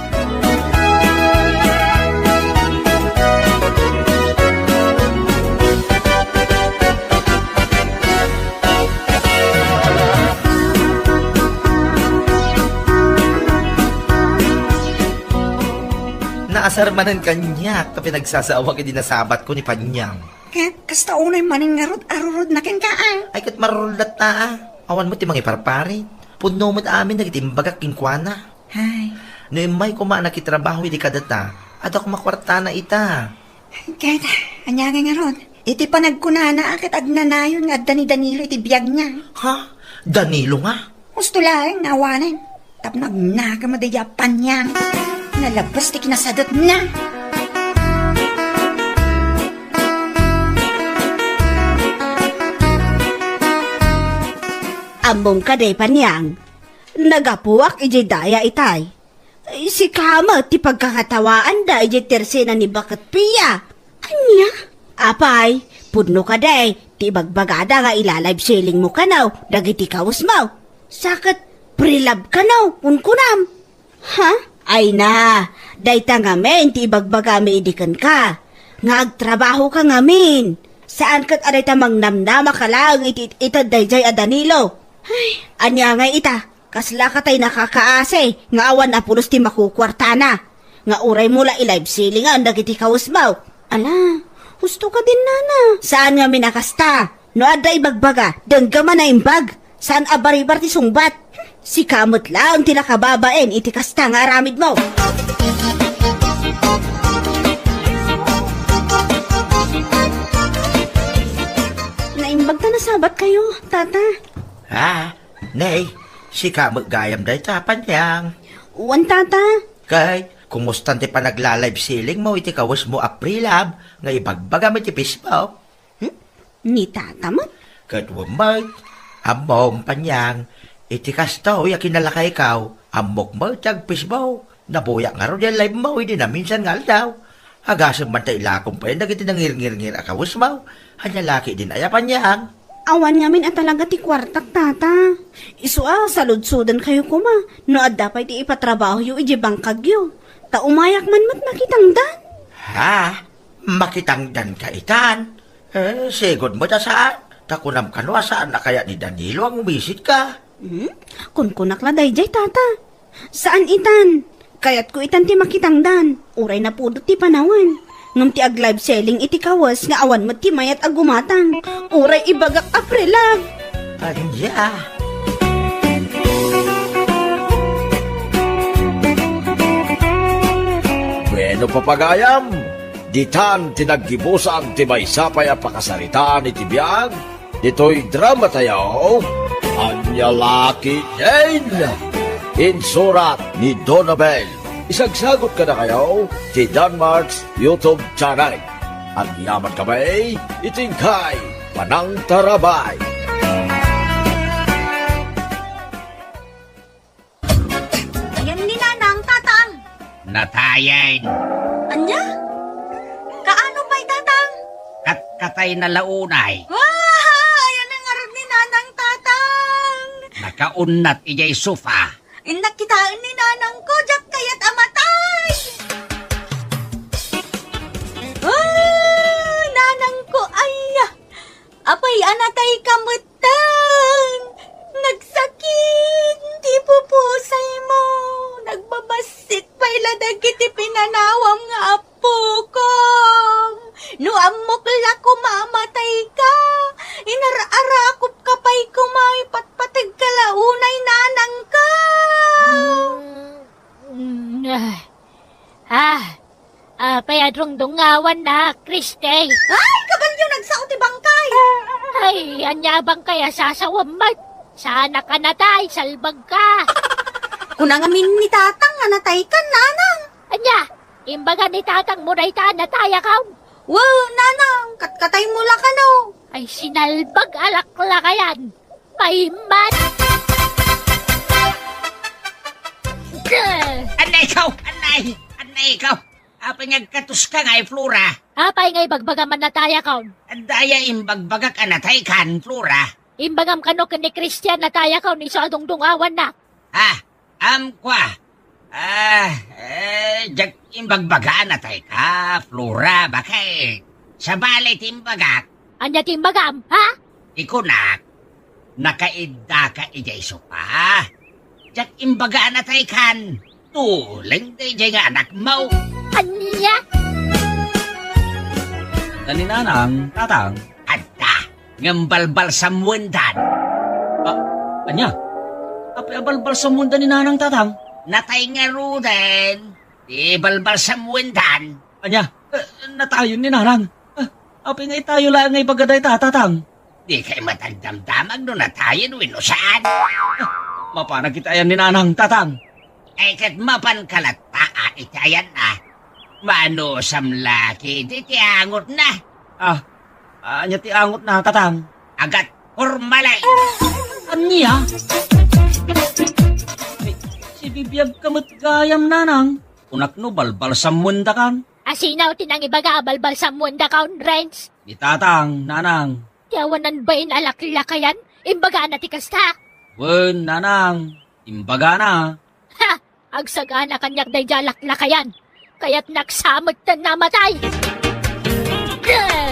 Naasar manen kaniak ta pinagsasaawak idi nasabatko ni Panyang. Ket kasta unay manen ngarud a rurodna kenka, a? Ay, ket marurod latta, a. Awan met ti mangiparparit. Pudno met amin dagiti imbagak kenkuana. Ay. No immay koma a nakitrabaho idi kadata, adda koma kuartana ita. Ket ania ngay ngarud? Iti panagkunana a ket agnanayon nga adda ni Danilo iti biagna. Ha? Danilo nga? Husto laeng nga awanen. Tapno agnakem daydiay a Panyang. Nalabes ti kinasadetna. Ammom kadi, Panyang, nagapuak idiay daya itay. Sika met ti pagkakatawaanda idiay tersena ni Baket Pia. Ania? Apay, pudno kadi ti ibagbagada nga ila-live selling mo kano dagiti kawes mo. Sa ket pre-love kano, kunkunam. Ha? Ay na, dayta ngamin ti ibagbagami idi kenka, nga agtrabahoka ngamin. Saan ket a dayta mangnamnamaka laeng iti ited daydiay a Danilo. Ay, ania ngay ita? Kaslaka tay nakakaasi nga awan a pulos ti makukuartana, nga uray mo la i-live sellingan dagiti kawes mo. Ala, husto ka din, nana. Saan ngamin a kasta? No adda ibagbaga, dengga man a imbag. Saan a baribar ti sungbat. Sika met laeng ti nakababain iti kasta nga aramid mo. Naimbag ta nasabat kayo, tata. Ah, Nay, sika met gayam dayta, Panyang. Wen, tata. Kay, kumustan ti panagla-live selling mo iti kawes mo a pre-love nga ibagbagam iti Facebook? Hmm? Ni tata met? Ket wen met, ammom, Panyang, iti kastoy a kinalakaykaw, ammok met ti ag-Facebook. Nabuyak ngarud diay live mo idi naminsan nga aldaw. Agasem man ta ilakom payen dagiti nangirngirngir a kawes mo. Ania la ketdin aya, Panyang? Awan ngamin a talaga ti kuartak, tata. Isu a, saludsoden kayo koma no adda pay ti ipatrabahoyo idiay bangkagyo. Ta umayak man met makitangdan. Ha? Makitangdan ka itan? Eh, sigud met a saan. Ta kunam kano a saan a kayat ni Danilo a umisit ka. Hmm? Kunkunak la daydiay, tata. Saan itan. Kayatko itan ti makitangdan. Uray napudot ti panawen. Ngem ti ag-live selling iti kawes nga awan met ti mayat a gumatang. Uray ibagak a pre-love. Ania? Bueno, papagayam, ditan ti naggibusan ti maysa pay a pakasaritaan iti biag. Ditoy drama tayo, Ania la ketdin? Insurat ni Donabel. Isagsagot kadakayo ti Danmart's YouTube channel. Agyaman kami iti inkay panangtarabay. Ayan ni Nanang, Tatang. Natayen. Anya? Kaano pay, Tatang? Katkatay na launay. Wah! Ayan ang ngarud ni Nanang, Tatang. Nakaunnat ijay sofa. Innak kitaen ni Nanang ko, diak kayat a matay. Ah, Nanang ko, ay, ah. Apay a natay ka metten? Nagsakit ti pupusaymo. Nagbabassit pay la dagiti pinanawam nga appokom. No ammok la koma a matay ka, inar-arakop ka pay koma, ipatpateg ka la unay, Nanang ko. Mm, ah. Ah, apay a dungdungawannak, Christy? Ay, kabalyo, nagsao ti bangkay! Ay, ania bangkay a sasawem met? Saanak a natay, salbagka. Kuna ngamin ni tatang a nataykan, nanang. Ania, imbaga ni tatangmo dayta a natayakon? Wen, nanang, katkataymo la kano. Ay, sinalbag a laklakayan. Payman. Gah! Anay ikaw! Anay! Anay ikaw! Apay nga agkatoska ngay, Flora? Apay nga ibagbagam a natayakon? Adda aya imbagbagak a nataykan, Flora? Imbagam kano ken ni Christian a natayakon isu a dungdungawannak. Ha? Am, kua? Ah, eh, diak imbagbaga a natayka, Flora, baket. Sabali ti imbagak. Ania ti imbagam, ha? Ti kunak, nakaiddaka idiay sopa. Diak imbaga a nataykan. Tuleng daydiay nga anakmo. Ania? Adda ni nanang, tatang. Adda, ngem balbalsamuendan. Ah, ania? Apay a balbalsamuendan ni nanang, tatang? Natay ngaruden. Di balbalsamuendan. Ania? Eh, natayon ni nanang. Ah, apay nga itayo laeng nga ibaga dayta, tatang? Dikay met agdamdamag no natayen wenno saan. Ah, mapanak iti ayan ni nanang, tatang. Ay, ket mapanka latta iti ayanna. Manusam la ketdi ti angotna. Ah, ania ti angotna, tatang? Agat kurmalay. Ania? Ay, sibibiagka met gayam, nanang. Kunak no balbalsamuendakan. Asino ti nangibaga a balbalsamuendakon, Renz? Ni tatang, nanang. Ti awanan bain a laklakayan? Imbagana ti kasta? Wen, nanang. Imbagana. Ha! Agsagana kaniak daydiay a laklakayan. Kayatnak sa metten a matay.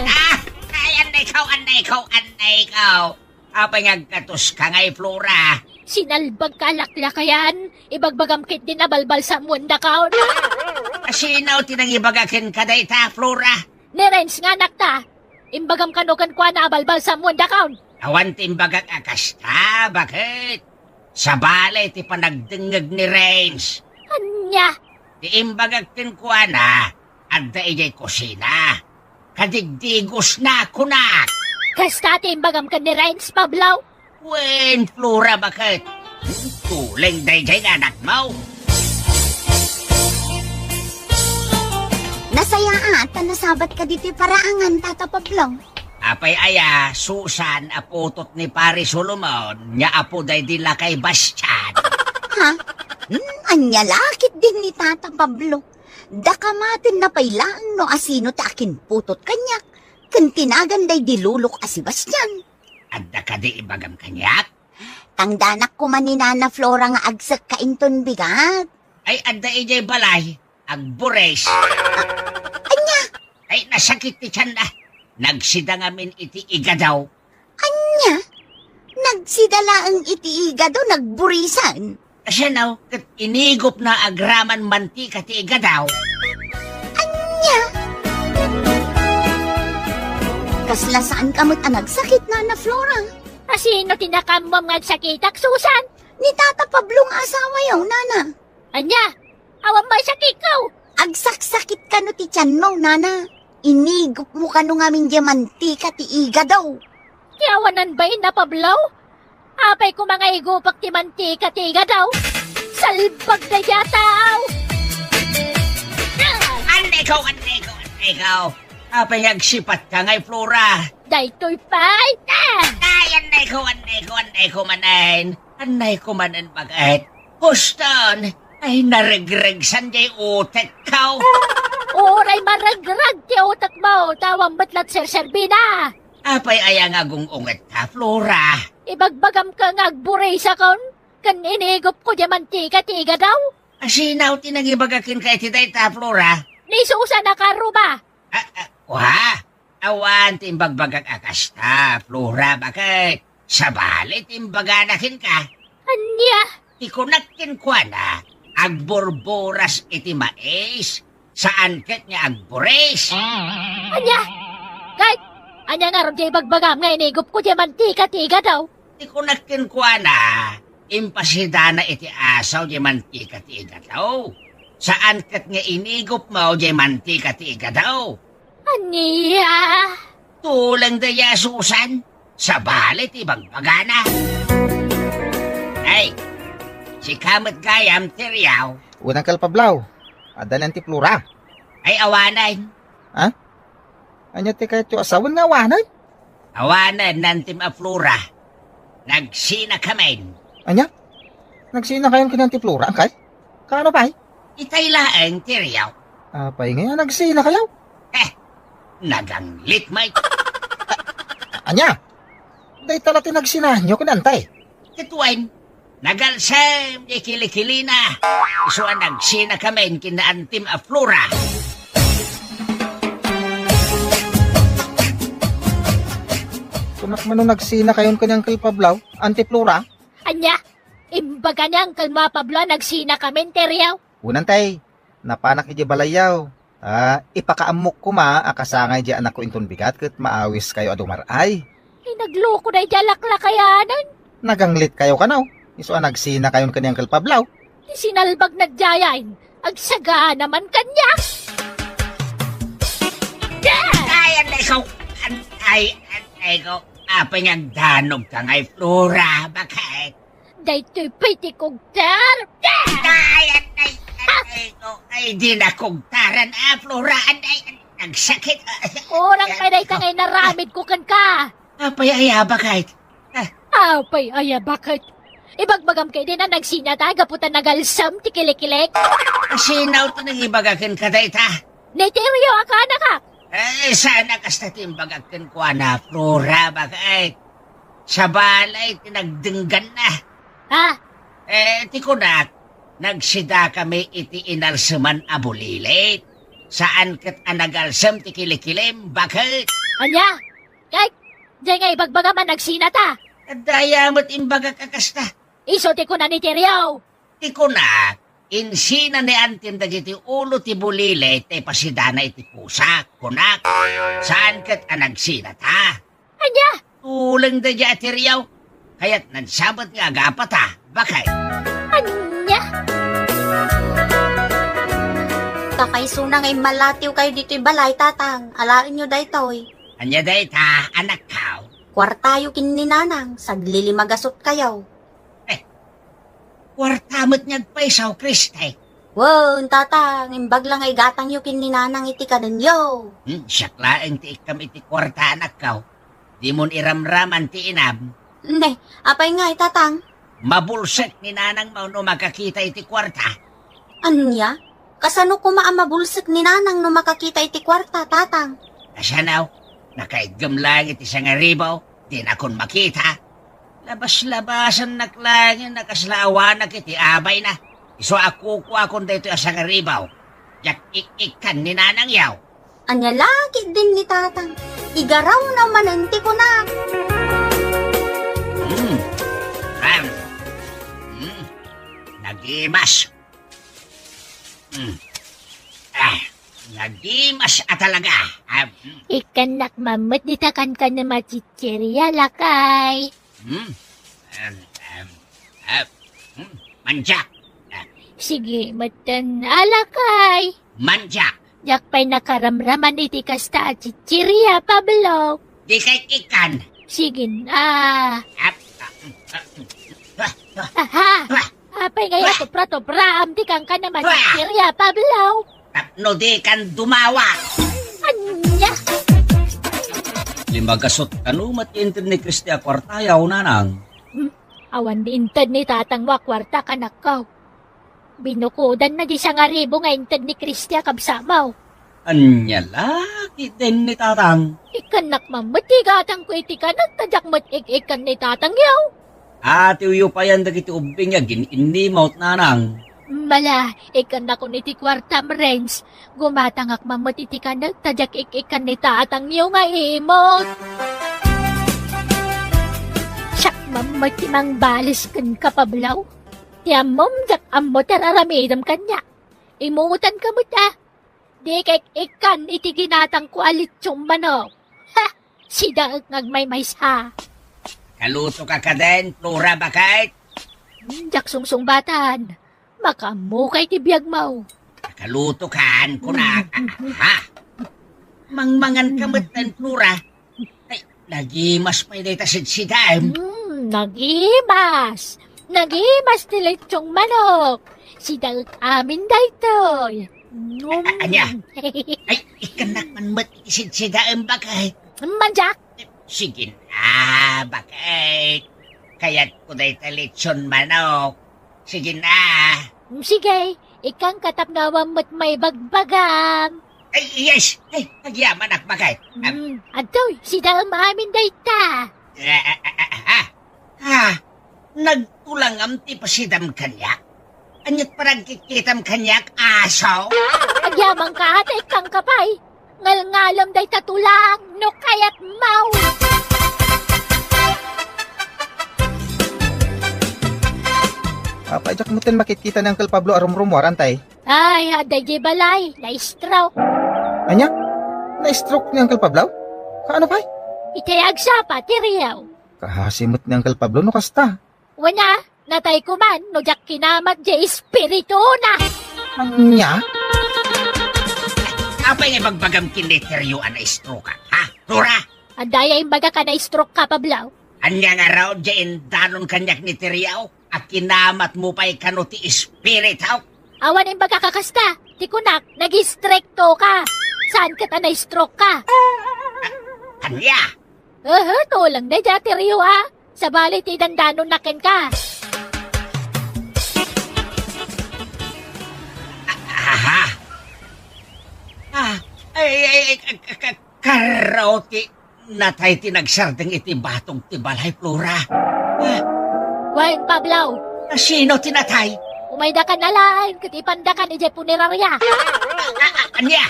Ah! Ay, annay ko, annay ko, annay ko. Apay nga agkatoska ngay, Flora? Sinalbagka a laklakayan. Ibagbagam ketdin a balbalsamuendakon. Asino ti nangibaga kenka dayta, Flora? Ni Renz nga anakta. Imbagam kano kenkuana a balbalsamuendakon. Awan ti imbagak a kasta, baket? Sabali ti panagdengngeg ni Renz. Ania? Ti imbagak kenkuana, adda idiay kusina. Kadigdigosna, kunak. Kasta ti imbagam ken ni Renz, Pablo? Wen, Flora, baket? Tuleng daydiay nga anakmo. Nasayaat ta nasabatka ditoy paraangan, Tata Pablo. Apay aya, Susan, a putot ni Pari Solomon, nga apo daydi lakay Bastian? Ha? Hmm, ania la ketdin ni Tata Pablo? Daka matenna pay laeng no asino ti akinputot kaniak, ken ti nagan daydi lolok a si Bastian. Adda kadi ibagam kaniak? Tangdanak koma ni Nana Flora nga agsekka inton bigat. Ay, adda idiay balay. Agburis. Ania? Ay, nasakit ti tianna. Nagsida ngamin iti igado. Ania? Nagsida laeng iti igado, nagburisan? Kasano, ket inigopna agraman mantika ti igado. Ania? Kasla saanka met a nagsakit, Nana Flora? Asino ti nakaammuam nga agsakitak, Susan? Ni Tata Pablo nga asawayo, Nana. Ania? Awan maisakitko? Agsaksakit kano ti tianmo, Nana? Inigopmo kano ngamin diay mantika ti igado? Ti awanan bain a Pablo? Apay koma nga igupak ti mantika ti igado? Salbag daydiay a tao! Annay ko, annay ko, annay ko. Apay nga agsipatka ngay, Flora? Daytoy pay, ta! Ay, annay ko, annay ko, annay ko manen. Annay ko manen, baket? Huston, ay, naregregsan diay utekko. Uray maregreg ti utekmo, ta awan met la ti serserbina. Apay aya nga agung-ungetka, Flora? Ibagbagam ka nga agburisakon, ken inigopko diay mantika ti igado. Asino ti nangibaga kenka iti dayta, Flora? Ni Susan a Karuba. Ah, ah, wa? Awan ti imbagbagak a kasta, Flora, baket? Sabali ti imbagana kenka. Ania? Ti kunak kenkuana, agburburas iti mais, saan ket nga agburis. Ania? Ket, ania ngarud ti ibagbagam nga inigopko diay mantika ti igado? Ti kunak kenkuana, impasidana iti asaw diay mantika ti igado. Saan ket nga inigopmo diay mantika ti igado. Ania? Tuleng daydiay a Susan. Sabali ti bagbagana. Ay, sika met gayam ti riaw. Unang kalpablaw. Adda ni Auntie Flora. Ay, awanen. Ha? Ania ti kayatyo a sawen nga awanen? Awanen, Nantim a Flora. Nagsinakamin. Ania? Nagsinakayon ken ni Auntie Flora, angkay? Kaano pay? Itay laeng ti riaw. Apay ngay a nagsinakayo? Eh, naganglit, Mike. Ania? Dayta la ti nagsinaanyo ken antay? Ket wen, nagalsem ti kilikilina. Isu a nagsinakamin ken ni Antim a Flora. Kunak mano nagsinakayon ken ni Uncle Pablo, Auntie Flora? Ania? Imbaga ni Uncle Pablo a nagsinakamin ti riaw? Unan tay, napanak idiay balayyo. Ah, ipakaammok koma a kasangay diay anakko inton bigat ket maawiskayo a dumar-ay. Ay, nagloko daydiay a laklakayanan. Naganglitkayo kano? Isu a nagsinakayon ken ni Uncle Pablo. Ti sinalbag na diayen, agsagana man kaniak. Ay, anay ko! An-, ay, anay ko! Apay nga agdanogka ngay, Flora? Bakit? Daytoy pay ti kugtar. Ay, anay, anay ko. Ay, di na kugtaran, ah, Flora. Anay, anay, nagsakit. Kurang pay dayta nga inaramidko kenka. Apay aya, bakit? Ah, Apay aya, bakit? Ibagbagam kadi a nagsinata gapu ta nagalsem ti kilikilek. Sino ti nangibaga kenka dayta? Ni Terio a kanakak. Eh, saan a kasta ti imbagak kenkuana, Flora, bakit? Sabali ti nagdengganna. Ha? Eh, ti kunak, nagsidakami iti inalseman a bulilit. Saan ket a nagalsem ti kilikilim, bakit? Ania? Kay, diay nga ibagbagam a nagsinata. Adda aya met imbagak a kasta. Isu ti kuna ni Terio. Ti kuna, insina ni Antim dagiti ulo ti bulilit ta ipasidana iti pusak, kunak. Saan ket a nagsinata. Ania? Tuleng daydiay a Terio. Kayat nagsabet nga agapata. Bakit? Ania? Kakaisuna nga immalatiwkayo ditoy balay, Tatang. Alaenyo daytoy. Ania dayta, anakko? Kuartayo ken ni Nanang, saglilimagasutkayo. Eh, kuarta met nga agpayso, Kriste. Wen, Tatang, imbag la nga igatangyo ken ni Nanang iti kanenyo. Hmm, siak laeng ti ikkam iti kuarta, anakko. Dimon iramraman ti inam. Ne, apay ngay, Tatang? Mabulsek ni Nanangmo no makakita iti kuarta. Ania? Kasano koma a mabulsek ni Nanang no makakita iti kuarta, Tatang? Kasano? Nakaidgem laeng iti sangaribu, dinakon makita. Labas-labasannak laeng a kasla awanak iti abayna. Isu a kukuakon daytoy a sangaribu. Diak ik-ikkan ni Nanangyo. Ania la ketdin ni Tatang? Igarawna manen ti kunak. Hmm. Am. Hmm. Nagimas. Hmm. Ah, nagimas a talaga. Ah, hmm. Ikkannak man met dita kankanem a chicheria, lakay. Hmm. Am, am, am. Hmm. Manjak. Ah. Sige, metten a, lakay. Manjak. Diak pay nakaramraman iti kasta a chicheria, Pablo. Dika ikkan. Sige, ah. Ap-, ah, ah, ah, ah, Aha. Ah. Apay ngay a tupra-tupraam ti kankanem a chicheria, Pablo? Tapno dikan dumawa. Ania? Limagasut kano met inted ni Kristi a kuartayo, Nanang? Hmm? Awan inted ni tatangmo a kuarta, kanakko. Binukodanna di sangaribu nga inted ni Kristi a kabsatmo. Ania la ketdin ni Tatang? Ikkannak man met ti gatangko iti kanek ta diak met ik-ikkan ni Tatangyo. Atiwyo payen dagiti ubbing nga gin-innimot, Nanang. Mala, ikkannakon iti kuartam, Renz. Gumatangak man met iti kanek ta diak ik-ikkan ni Tatangyo nga imot. Siak man met ti mangbales kenka, Pablo. Ti ammom, diak ammo ti ar-aramidem kaniak. Imutanka met a. Dika ik-ikkan iti ginatangko a litson manok. Ha! Sidaek nga agmaymaysa. Kalutoka kadin, Flora, baket? Hmm, diak sungsungbatan. Makaammokay ti biagmo. Kalutokan, kunak. Hmm. Ha? Mangmanganka metten, Flora. Ay, Nagimas pay dayta sidsidaem. Hmm, nagimas. Nagimas ti lechong manok. Sidaek amin daytoy. Mm. A-, ania? Ay, ikkannak man met iti sidsidaem, baket. Manjak. Sige na, baket. Kayatko dayta lechon manok. Sige na. Mm, sige, ikkanka tapno awan met maibagbagam. Ay, yes. Ay, agyamanak, baket. Am- Mm, adtoy, sidaem amin dayta. Ah, ah, ah, ah, ah. Ah, nagtulangam ti pasidam kaniak. Aniat panagkitkitam kaniak, aso? Agyamanka, ta ikkanka pay. Ngalngalem dayta tulang, no kayatmo. Apay, diak metten makitkita ni Uncle Pablo a rumrumuar, antay? Ay, adda idiay balay, na-stroke. Ania? Na-stroke ni Uncle Pablo? Kaano pay? Iti agsapa ti riaw. Kaasi met ni Uncle Pablo no kasta. Wen a, natay koma no diak kinamat diay espirituna. Ania? Apay nga ibagbagam ken ni Terio a na-stroke-ak, ha? Flora! Adda aya imbagak a na-stroke-ka, Pablo? Ania ngarud diay indanon kaniak ni Terio a kinamatmo pay kano ti espiritu? Awan imbagak a kasta. Ti kunak, nag-istriktoka. Saan ket a na-stroke-ka? Ania? Aha, tulang daydiay a Terio, a. Sabali ti idandanonna kenka. Aha. Ah, ay, ay, ay, ka-, ka-, ka-, karo ti natay ti nagsardeng iti batog ti balay, Flora. Ah. Wen, Pablo. Asino ti natay? Umaydakan alaen ket ipandakan idiay puneraria. Ah, ah, ania?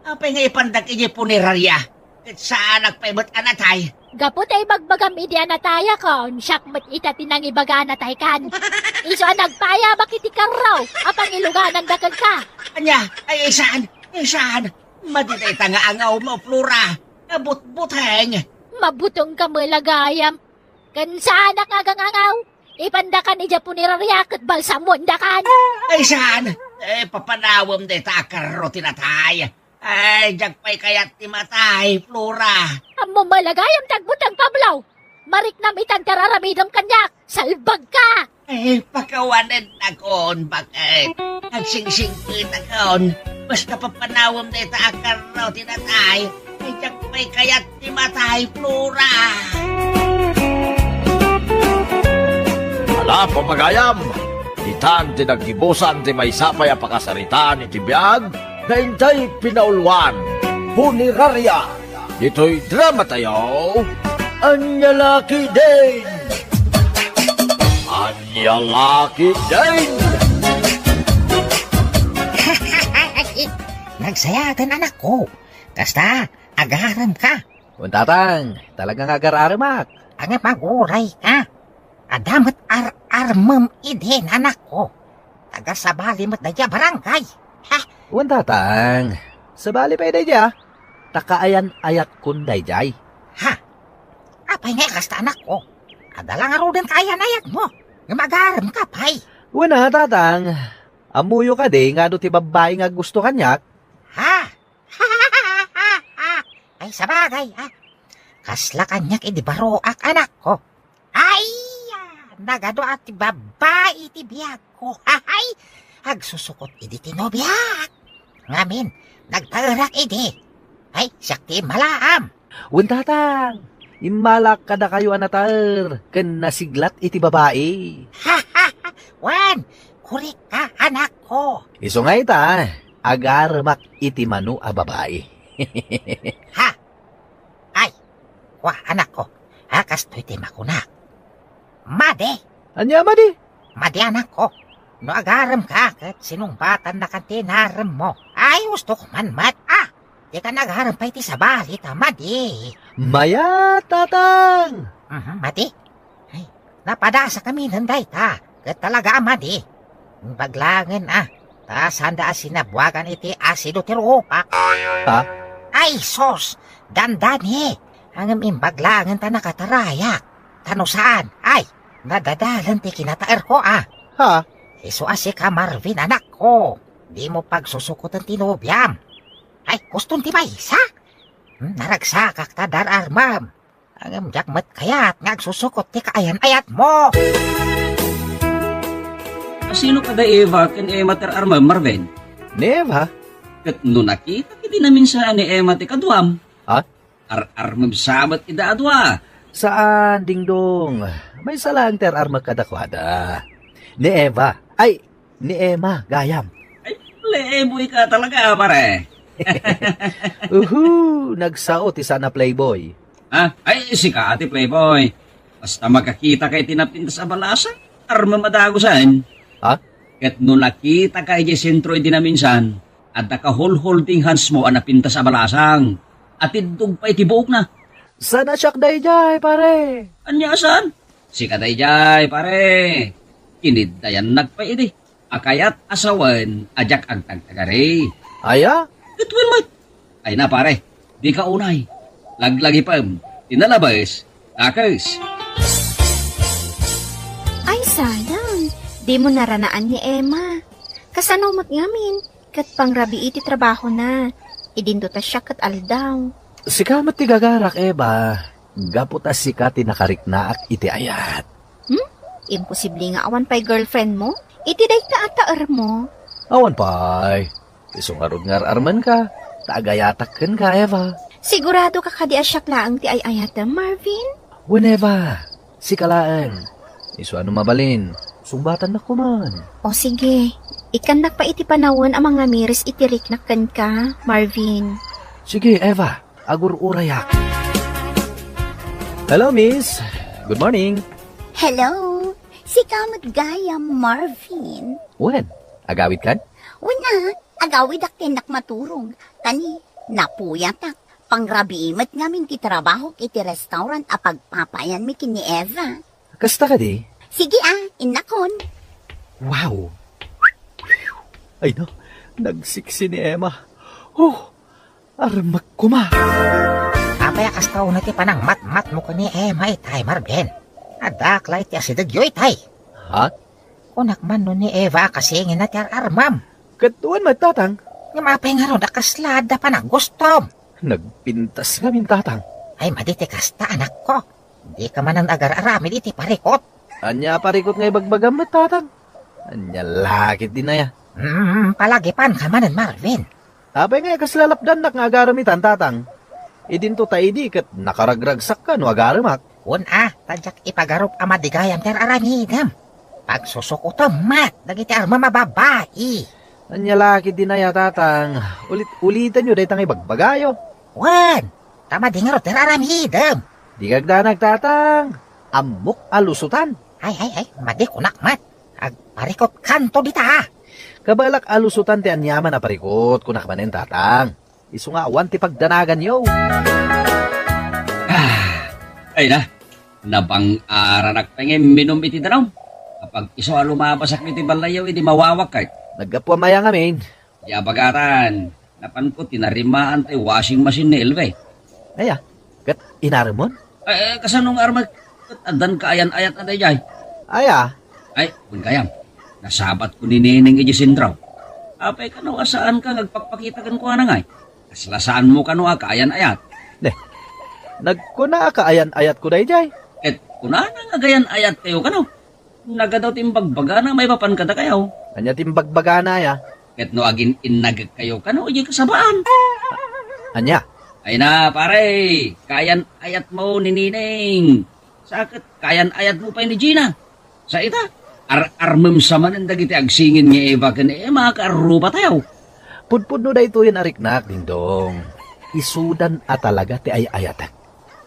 Apay nga ipandak idiay puneraria? Ket saanak pay met a natay. Gapu ta ibagbagam idi a natayakon, siak met ita ti nangibaga a nataykan. Isu a nagpaayabak iti karro a pangilugananda kenka. Ania? Ay, saan? Ay, saan? Madi dayta nga angawmo, Flora. Nabutbuteng. Mabutengka met la gayam. Ken saanak nga agangangaw. Ipandakan idiay puneraria ket balsamoendakan. Ay, saan? Eh, papanawem dayta a karro ti natay. Ay, diak pay kayat ti matay, Flora. Ammom met la gayam ti agbuteng, Pablo. Mariknam itan ti ar-aramidem kaniak. Salbagka! Ay, pakawanennakon, baket. Agsingsingpetakon. Basta papanawem dayta a karro ti natay. Ay, diak pay kayat ti matay, Flora. Ala, pamagayam, itan ti naggibusan ti maysa pay a pakasaritaan iti biag nga intay pinauluan, Puneraria. Ditoy dramatayo, Ania La Ketdin! Ania La Ketdin! Nagsayaten, anakko. Kasta, agaremka. Wen, tatang, talaga nga agar-aremak. Ania, maguray ka. Adda met ar-armem idin, anakko. Taga-sabali met daydiay a barangay. Ha? Wen, tatang. Sabali pay daydiay, a. Ta kaayan-ayatkon daydiay. Ha? Apay nga kasta, anakko? Adda la ngaruden kaayan-ayatmo. Ngem agaremka pay. Wen a, tatang. Ammoyo kadi nga adu ti babbai nga aggusto kaniak? Ha? Ay, sabagay, a. Kasla kaniak idi baroak, anakko. Ay, a, nagadu a ti babbai ti biagko. Ay, agsusukot idi ti nobiak. Ngamin, nagtaerak idi. Ay, siak ti immalaam. Wen, tatang, immalaak kadakayo a nataer ken nasiglat iti babai. Wen, korek ka, anakko. Isu nga ita, agaremak iti mano a babai. Ha? Ay, kua, anakko. Ha, kastoy ti makunak. Madi. Ania madi? Madi, anakko. No agaremka ket sinungbatannakan ti inaremmo. Ay, ustok man met, a. Dika agarem pay ti sabali ta madi. Mayat, tatang. Mhm, madi. Ay, napadasakami dayta, ket talaga a madi. Imbag laengen, a, ta saanda a sinabuagan iti asido ti rupak. Ha? Ay, sus! Dandani! Ngem imbag laengen ta nakatarayak. Ta no saan, ay, nadadalan ti kinataerko, a. Ha? Isu a sika, Marvin, anakko. Dimo pagsusukoten ti nobiam. Ay, kuston ti maysa? Hmm, naragsakak ta dar-armam. Ngem diak met kayat nga agsusukot ti kaayan-ayatmo. Asino kada Eva ken Emma ti ar-armem, Marvin? Ni Eva? Ket no nakita iti naminsan ni Emma ti kaduam, ha? Ar-armem sa met ida a dua. Saan, Dingdong. Maysa laeng ti ar-armek kadakuada. Ni Eva. Ay, ni Emma, gayam. Ay, playboy ka talaga, pare. Uhu, nagsao ti saan a playboy. Ha? Ay, sika ti playboy. Basta makakita ka iti napintas a balasang, armem a dagusen. Ha? Ket no nakita ka iti sentro iti naminsan, adda kahulholding handsmo a napintas a balasang. Atiddog pay ti buokna. Saan a siak daydiay, pare? Ania saan? Sika daydiay, pare. Kiniddayannak pay idi a kayat a sawen a diak agtagtagari. Aya? Ket wen met. Ay na, pare, dika unay. Laglagipem ti nalabes, dakes. Ay, sayang. Dimo naranaan ni Emma. Kasano met ngamin? Ket pangrabii ti trabahona. Idinto ta siak ket aldaw. Sika met ti gagarak, Eva. Gapu ta sika ti nakariknaak iti ayat. Hmm? Imposible nga awan pay girlfriendmo iti dayta a taermo? Awan pay. Isu ngarud nga ar-armenka, ta agayatak kenka, Eva. Sigurado ka kadi a siak laeng ti ay-ayatem, Marvin? Wen, Eva. Sika laeng. Isu a no mabalin, sungbatannak koman. O sige, ikkannak pay iti panawen a mangamiris iti riknak kenka, Marvin. Sige, Eva, agur-urayak. Hello, miss. Good morning. Hello. Sika met gayam, Marvin. Wen, agawidkan? Wen a, agawidak ti innak maturog. Kani, napuyatak. Pangrabii met ngamin ti trabahok iti restaurant a pagpapayanmi ken ni Eva. Kasta kadi? Sige a, innakon. Wow! Ay na, nagsiksi ni Emma. Oh, armek koma. Apay a kasta unay ti panangmatmatmo ken ni Emma itay, Marvin? Addaak la iti asidegyo itay. Ha? Kunak man no ni Eva a kasinginna ti ar-armam. Ket wen met, tatang. Ngem apay ngarud a kasla adda panagustom? Nagpintas ngamin, tatang. Ay, madi ti kasta, anakko. Dika manen agar-aramid iti parikut. Ania a parikut nga ibagbagam met, tatang? Ania la ketdin aya? Hmm, palagipanka manen, Marvin. Apay nga kasla lapdannak nga agarem itan, tatang? Idinto ta idi ket nakaragragsakka no agaremak. Wen a, ta diak ipagarup a madi gayam ti ar-aramidem. Pagsusukotem met dagiti armem a babai. Ania la ketdin aya, tatang? Ulit-ulitenyo dayta nga ibagbagayo. Wen, ta madi ngarud ti ar-aramidem. Dika agdanag, tatang. Ammok a lusotan. Ay, ay, ay, madi kunak met. Agparikutkanto dita. Kabaelak a lusotan ti aniaman a parikut, kunak manen, tatang. Isu nga awan ti pagdanaganyo. Ah, ay na, nabang-aranak pay nga imminum iti danum. Apag isu a lumabasak iti balayyo idi mawawak kay. Naggapuam aya ngamin? Di abagatan, napanko tinarimaan ti washing machine ni Elve. Aya, ket inaremon? Eh, kasano nga armek? Ket addan kaayan-ayat a daydiay. Aya? Ay, wen gayam, nasabatko ni Neneng iti sentro. Apay kano a saanka nga agpakpakita kenkuana ngay? Kasla saanmo kano a kaayan-ayat? Ne, nagkuna a kaayan-ayatko daydiay. Ket kunana nga agayan-ayatkayo kano? Nagadaw ti imbagbagana maipapan kadakayo. Ania ti imbagbagana aya? Ket no agin-innagekkayo kano idiay kasabaan. Ania? Ay na, pare, kaayan-ayatmo ni Neneng. Sa ket kaayan-ayatmo pay ni Gina. Sa ita, ar-armem sa manen dagiti agsingin nga Eva ken Emma a kaarrubatayo. Pudpudno daytoyen a riknak, Dingdong. Isudan a talaga ti ay-ayatek.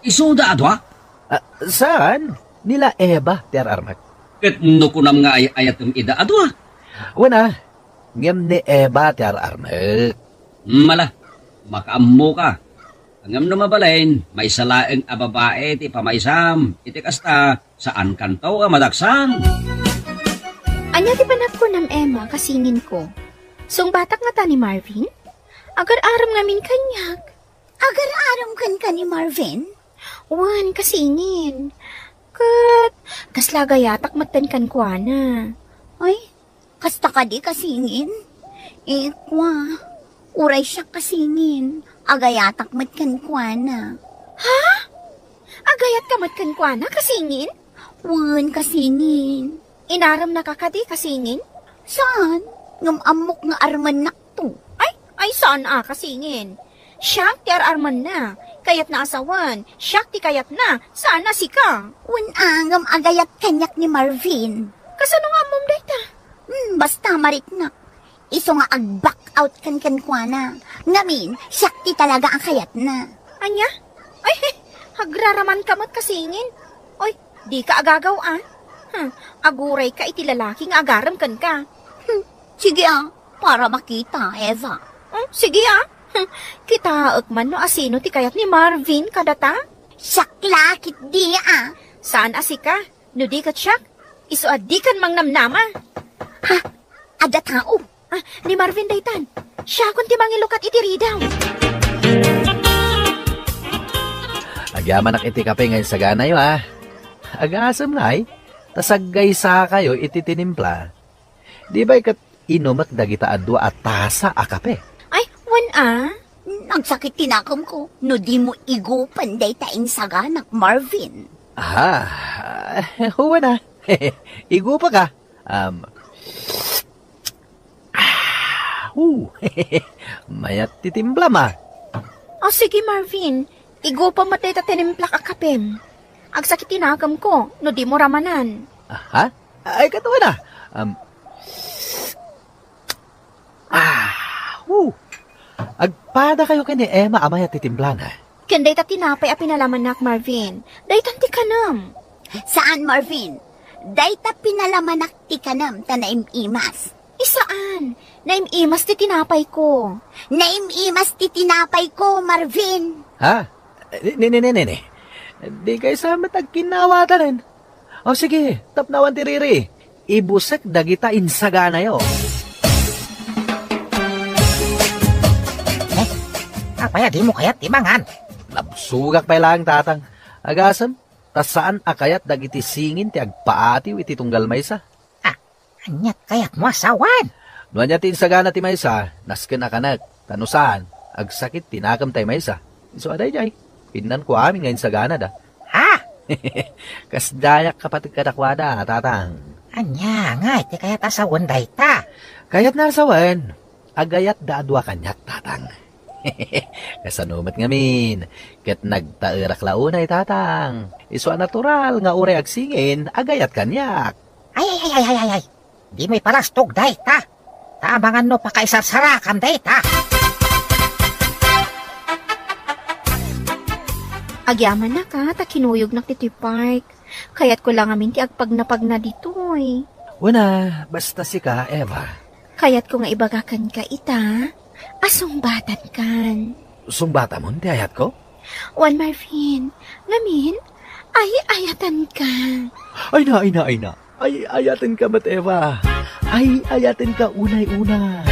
Isuda a dua? Ah, saan? Ni la Eva ti ar-armek. Ket no kunam nga ay-ayatem ida a dua? Wen a, ngem ni Eva ti ar-armek. Mala, makaammoka. Ngem no mabalin, maysa laeng a babai ti pamaysam. Iti kasta, saankanto a madaksan. Ania ti panagkunam, Emma, kasinginko? Sungbatak ngata ni Marvin? Agar-arem ngamin kaniak. Agar-arem kenka ni Marvin? Wen, kasingin. Ket, kasla agayatak metten kenkuana. Ay, kasta kadi kasingin? Ikwa, uray siak kasingin, agayatak met kenkuana. Ha? Agayatka met kenkuana, kasingin? Wen, kasingin. Inaremnaka kadi, kasingin? Saan? Ngem ammok nga armennakto. Ay, ay, saan a, kasingin? Siak ti ar-armenna. Kayatna a sawen, siak ti kayatna, saan a sika. Wen a, ngem agayat kaniak ni Marvin. Kasano nga ammom dayta? Hmm, basta mariknak. Isu nga ag-back out ken kenkuana. Ngamin, siak ti talaga a kayatna. Ania? Ay, agraramanka met, kasingin. Oy, dika agagaw, a. Hmm, agurayka iti lalaki nga agarem kenka. Hmm, sige, a, para makita, Eva. Hmm, sige, a. Hmm, kitaek man no asino ti kayat ni Marvin kadata. Siak la ketdi, a. Saan a sika? No di ket siak, isu a dikan mangnamnama. Ha? Adda tao? Ah, ni Marvin daytan. Siakon ti mangilukat iti ridaw. Agyamanak iti kape nga insaganayo, a. Agasem ngay, ta saggaysakayo iti tinimpla. Di bay ket inumek dagita a dua a tasa a kape? Ay, wen a. Nagsakit ti nakemko no dimo igupen dayta insaganak, Marvin. Ah, wen a. Igupaka. Um, ah, uh, mayat ti timplam, a. O, sige, Marvin. Igupam met dayta tinimplak a kapem. Agsakit ti nakemko no dimo ramanan. Aha? Ay, ket wen a. Um, ah, uh. Agpadakayo ken ni Emma a mayat ti timplana. Ken dayta tinapay a pinalamanak, Marvin. Daytan ti kanem. Saan, Marvin? Dayta pinalamanak ti kanem ta naim-imas. Isaan? Naim-imas ti tinapayko. Naim-imas ti tinapayko, Marvin. Ha? Ni, ni, ni, ni, ni, ni. Di kaysa met agkinnawatanen. O sige, tapnawan ti riri. Ibusek dagita insaganayo. Eh, apay a dimo kayat ti mangan? Nabsogak pay laeng, tatang. Agasem, ta saan a kayat dagiti singin ti agpaatiw iti tunggal maysa. Ah, aniat kayatmo a sawen? No ania ti insagana ti maysa, nasken a kanek. Ta no saan, agsakit ti nakem tay maysa. Isu a daydiay, pinnanko amin nga insaganada. Ha? Kasdiayak kapateg kadakuada, tatang. Ania ngay ti kayat a sawen dayta? Kayatna a sawen, agayatda a dua kaniak, tatang. Kasano met ngamin? Ket nagtaerak la unay, tatang. Isu a natural nga uray agsingin, agayat kaniak. Ay, ay, ay, ay, ay, ay, ay. Dimo iparastog dayta. Ta amangan no pakaisarsarakam dayta. Agyamanak a, ta kinuyognak ditoy park. Kayatko la ngamin ti agpagnapagna ditoy. Wen a, basta sika, Eva. Kayatko nga ibaga kenka ita, a sungbatankan. Sungbatamon ti ayatko? Wen, Marvin, ngamin, ay-ayatanka. Ay na, ay na, ay na. Ay-ayatenka met, Eva. Ay-ayatenka unay-unay.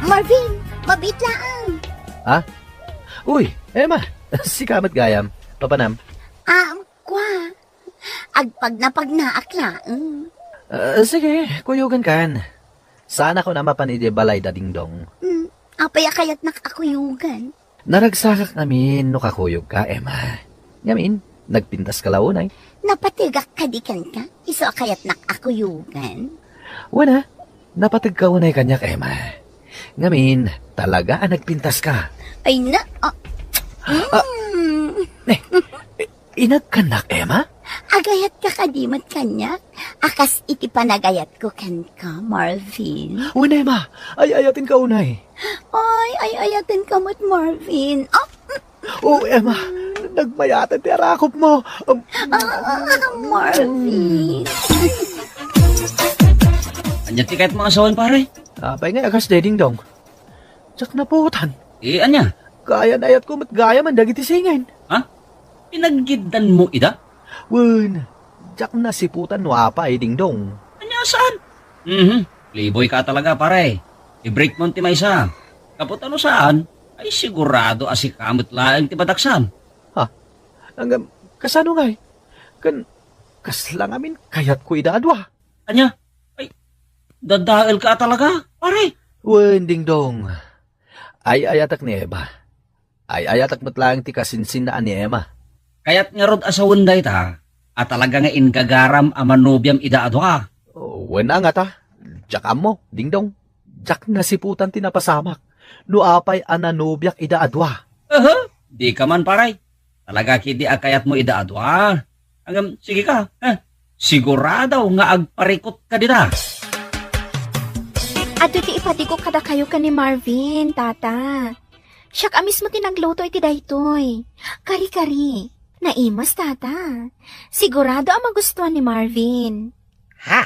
Marvin, mabiit laeng. Ha? Uy, Emma, sika met gayam. Papanam? Ah, kua. Agpagnapagnaak laeng. Ah, sige, kuyogenkan. Saanakon a mapan idiay balay da Dingdong. Hmm, apay a kayatnak a kuyogan? Naragsakak ngamin no kakuyogka, Emma. Ngamin, nagpintaska la unay. Napategak kadi kenka? Isu a kayatnak a kuyogan? Wen a, napategka unay kaniak, Emma. Ngamin, talaga a nagpintaska. Ay na, ah, Ah. Mm. Eh, inagkannak, Emma? Agayatka kadi met kaniak? A kas iti panagayatko kenka, Marvin. Wen, Emma, ay-ayatenka unay. Ay, ay-ayatenka met, Marvin. Ah, Oh, Emma, nagmayatan ti arakopmo. Um, ah, Marvin. Ania ti kayatmo a sawen, pare? Apay ngay a kas daydiay, Dingdong? Diak naputan. Eh, ania? Kayan-ayatko met gayamen dagiti singin. Ha? Pinaggiddanmo ida? Wen, diak nasiputan no apay, Dingdong. Ania saan? Mhm. Playboy ka talaga, pare. I-break mo ti maysa. Gapu ta no saan, ay sigurado a sika met laeng ti madaksan. Ha? Ngem, kasano ngay? Ken, kasla ngamin kayatko ida a dua. Ania? Ay, dadael ka talaga, pare. Wen, Dingdong. Ay-ayatek ni Eva. Ay-ayatek met laeng ti kasinsinna ni Emma. Kayat ngarud a sawen dayta, a talaga nga inggagaram a manobiam ida a dua. Oh, wen a ngata, diak ammo, Dingdong. Diak nasiputan ti napasamak. No apay a nanobiak ida a dua. Aha, dika man, pare. Talaga ketdi a kayatmo ida a dua. Ngem, sige ka, eh. Sigurado nga agparikut ka dita. Adu ti ipadigok kadakayo ken ni Marvin, tata. Siak a mismo ti nagluto iti daytoy. Kari-kari. Naimas, tata. Sigurado a magustuhan ni Marvin. Ha?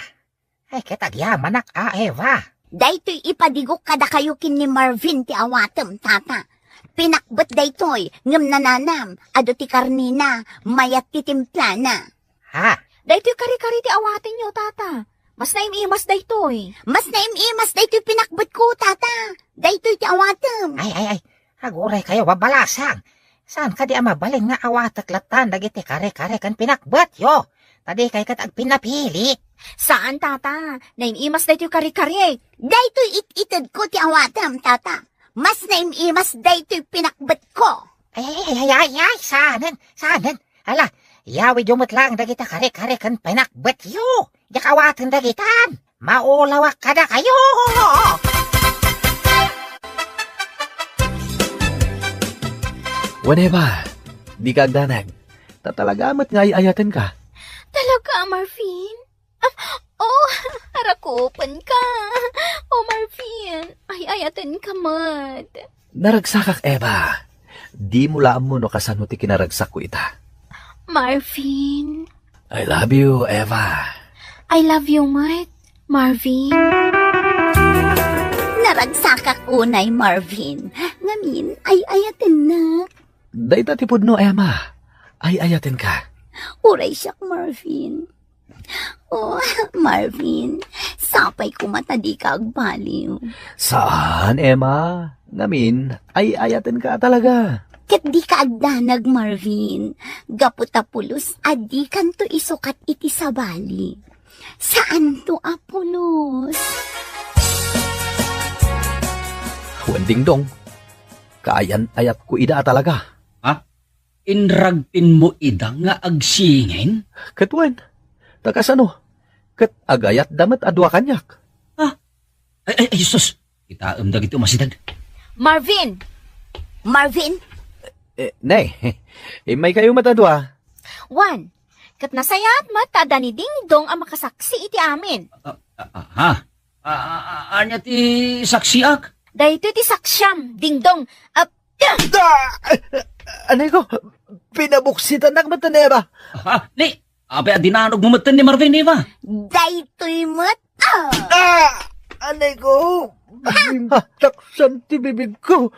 Ay, ket agyamanak a, Eva. Daytoy ipadigok kadakayo ken ni Marvin ti awatem, tata. Pinakbet daytoy, ngem nananam, adu ti karnina, mayat ti timplana. Ha? Daytoy kari-kari ti awatenyo, tata. Mas naim-imas daytoy. Mas naim-imas daytoy pinakbetko, tata. Daytoy ti awatem. Ay, ay, ay. Aguray kayo, babalasang. Saan kadi a mabalin nga awatek latta dagiti kare-kare ken pinakbetyo? Ta dikay ket agpinapili. Saan, tata. Naim-imas daytoy kare-kare. Daytoy it-itedko ti awatem, tata. Mas naim-imas daytoy pinakbetko. Ay, ay, ay, ay, ay, saanen, saanen. Ala, yawidyo met laeng dagita kare-kare ken pinakbetyo. Diak awaten dagitan. Maulawak kadakayo! Wen, Eva, dika agdanag. Ta talaga met nga ay-ayatenka. Talaga, Marvin? Ah, oh, arakupenka. Oh, Marvin, ay-ayatenka met. Naragsakak, Eva. Dimo la ammo no kasano ti kinaragsakko ita. Marvin. I love you, Eva. I love you met, Marvin. Naragsakak unay, Marvin. Ngamin, ay-ayatennak. Dayta ti pudno, Emma. Ay-ayatenka. Uray siak, Marvin. Oh, Marvin, sapay koma ta dika agbaliw. Saan, Emma? Ngamin, ay-ayatenka talaga. Ket dika agdanag, Marvin. Gapu ta pulos a dikanto isukat iti sabali. Saanto a pulos. Wen, Dingdong, kaayan-ayatko ida a talaga. Ha? Inragpinmo ida nga agsingin? Ket wen, ta kasano? Ket agayatda met a dua kaniak. Ah, ay, ay, ay, sus! Kitaem dagiti umasideg. Marvin! Marvin! Eh, nay, immaykayo met a dua. Wen, ket nasayaat met ta adda ni Dingdong a makasaksi iti amin. Ah, ah, ah, ha? Ah, ah, ah, ania ti saksiak? Daytoy ti saksiam, Dingdong. Ah, Da! Anay ko, pinabuksitannak met ni Eva. Ha? Ni, apay a dinanogmo met ni Marvin, Eva? Daytoy met. Ah! Ah! Anay ko, taksan ti bibig ko.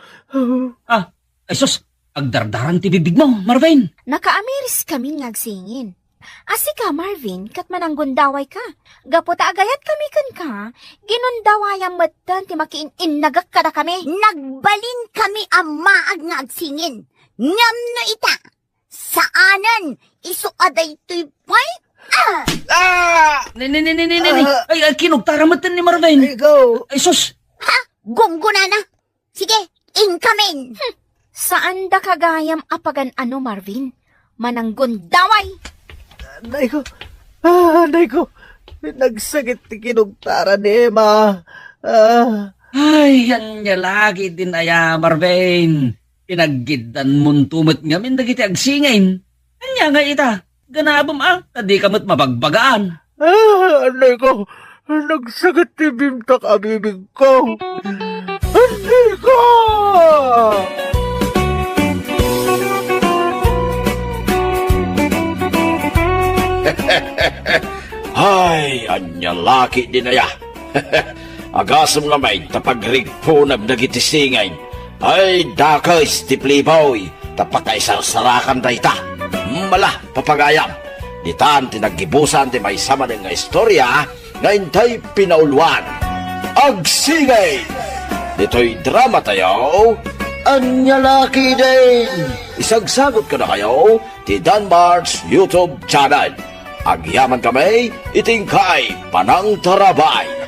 Ah, ay sus, agdardarang ti bibig mo, Marvin. Nakaamiris kami nga agsingin. A sika, Marvin, ket mananggundawayka. Gapu ta agayat kami kenka, ginundawayam metten ti makiin-innagek kadakami. Nagbalin kami a maag nga agsingin. Ngem no ita, saanen, isu a daytoy pay? Ah! Ah! Ni, ni, ni, ni, ni, ni, ni. Ah! Ay, ay, kinugtara metten ni Marvin. Ay, go. Ay, sus! Ha? Gunggunana? Sige, inkamin! Hmm. Saandaka gayam a pagan-ano, Marvin. Mananggundaway! Anay ko! Ah, anay ko! Nagsakit ti kinugtara ni Emma. Ah. Ay, ania la ketdin aya, Marvin. Pinaggiddanmonto met ngamin dagiti agsingin. Ania ngay ita? Ganabem a, ta dika met mabagbagaan. Ah, anay ko, nagsakit ti bimtak a bibig ko. Anay ko! Ay, ania la ketdin aya. Agasem ngamin ta pagrigpunem dagiti singin. Ay, dakes ti playboy, ta pakaisarsarakanda ita. Mala, papagayam, ditan ti naggibusan ti maysa manen nga istorya nga intay pinauluan. Agsingin! Ditoy drama tayo, Ania la ketdin! Isagsagut kadakayo ti Danmar's YouTube channel. Agyaman kami iti inkay panangtarabay.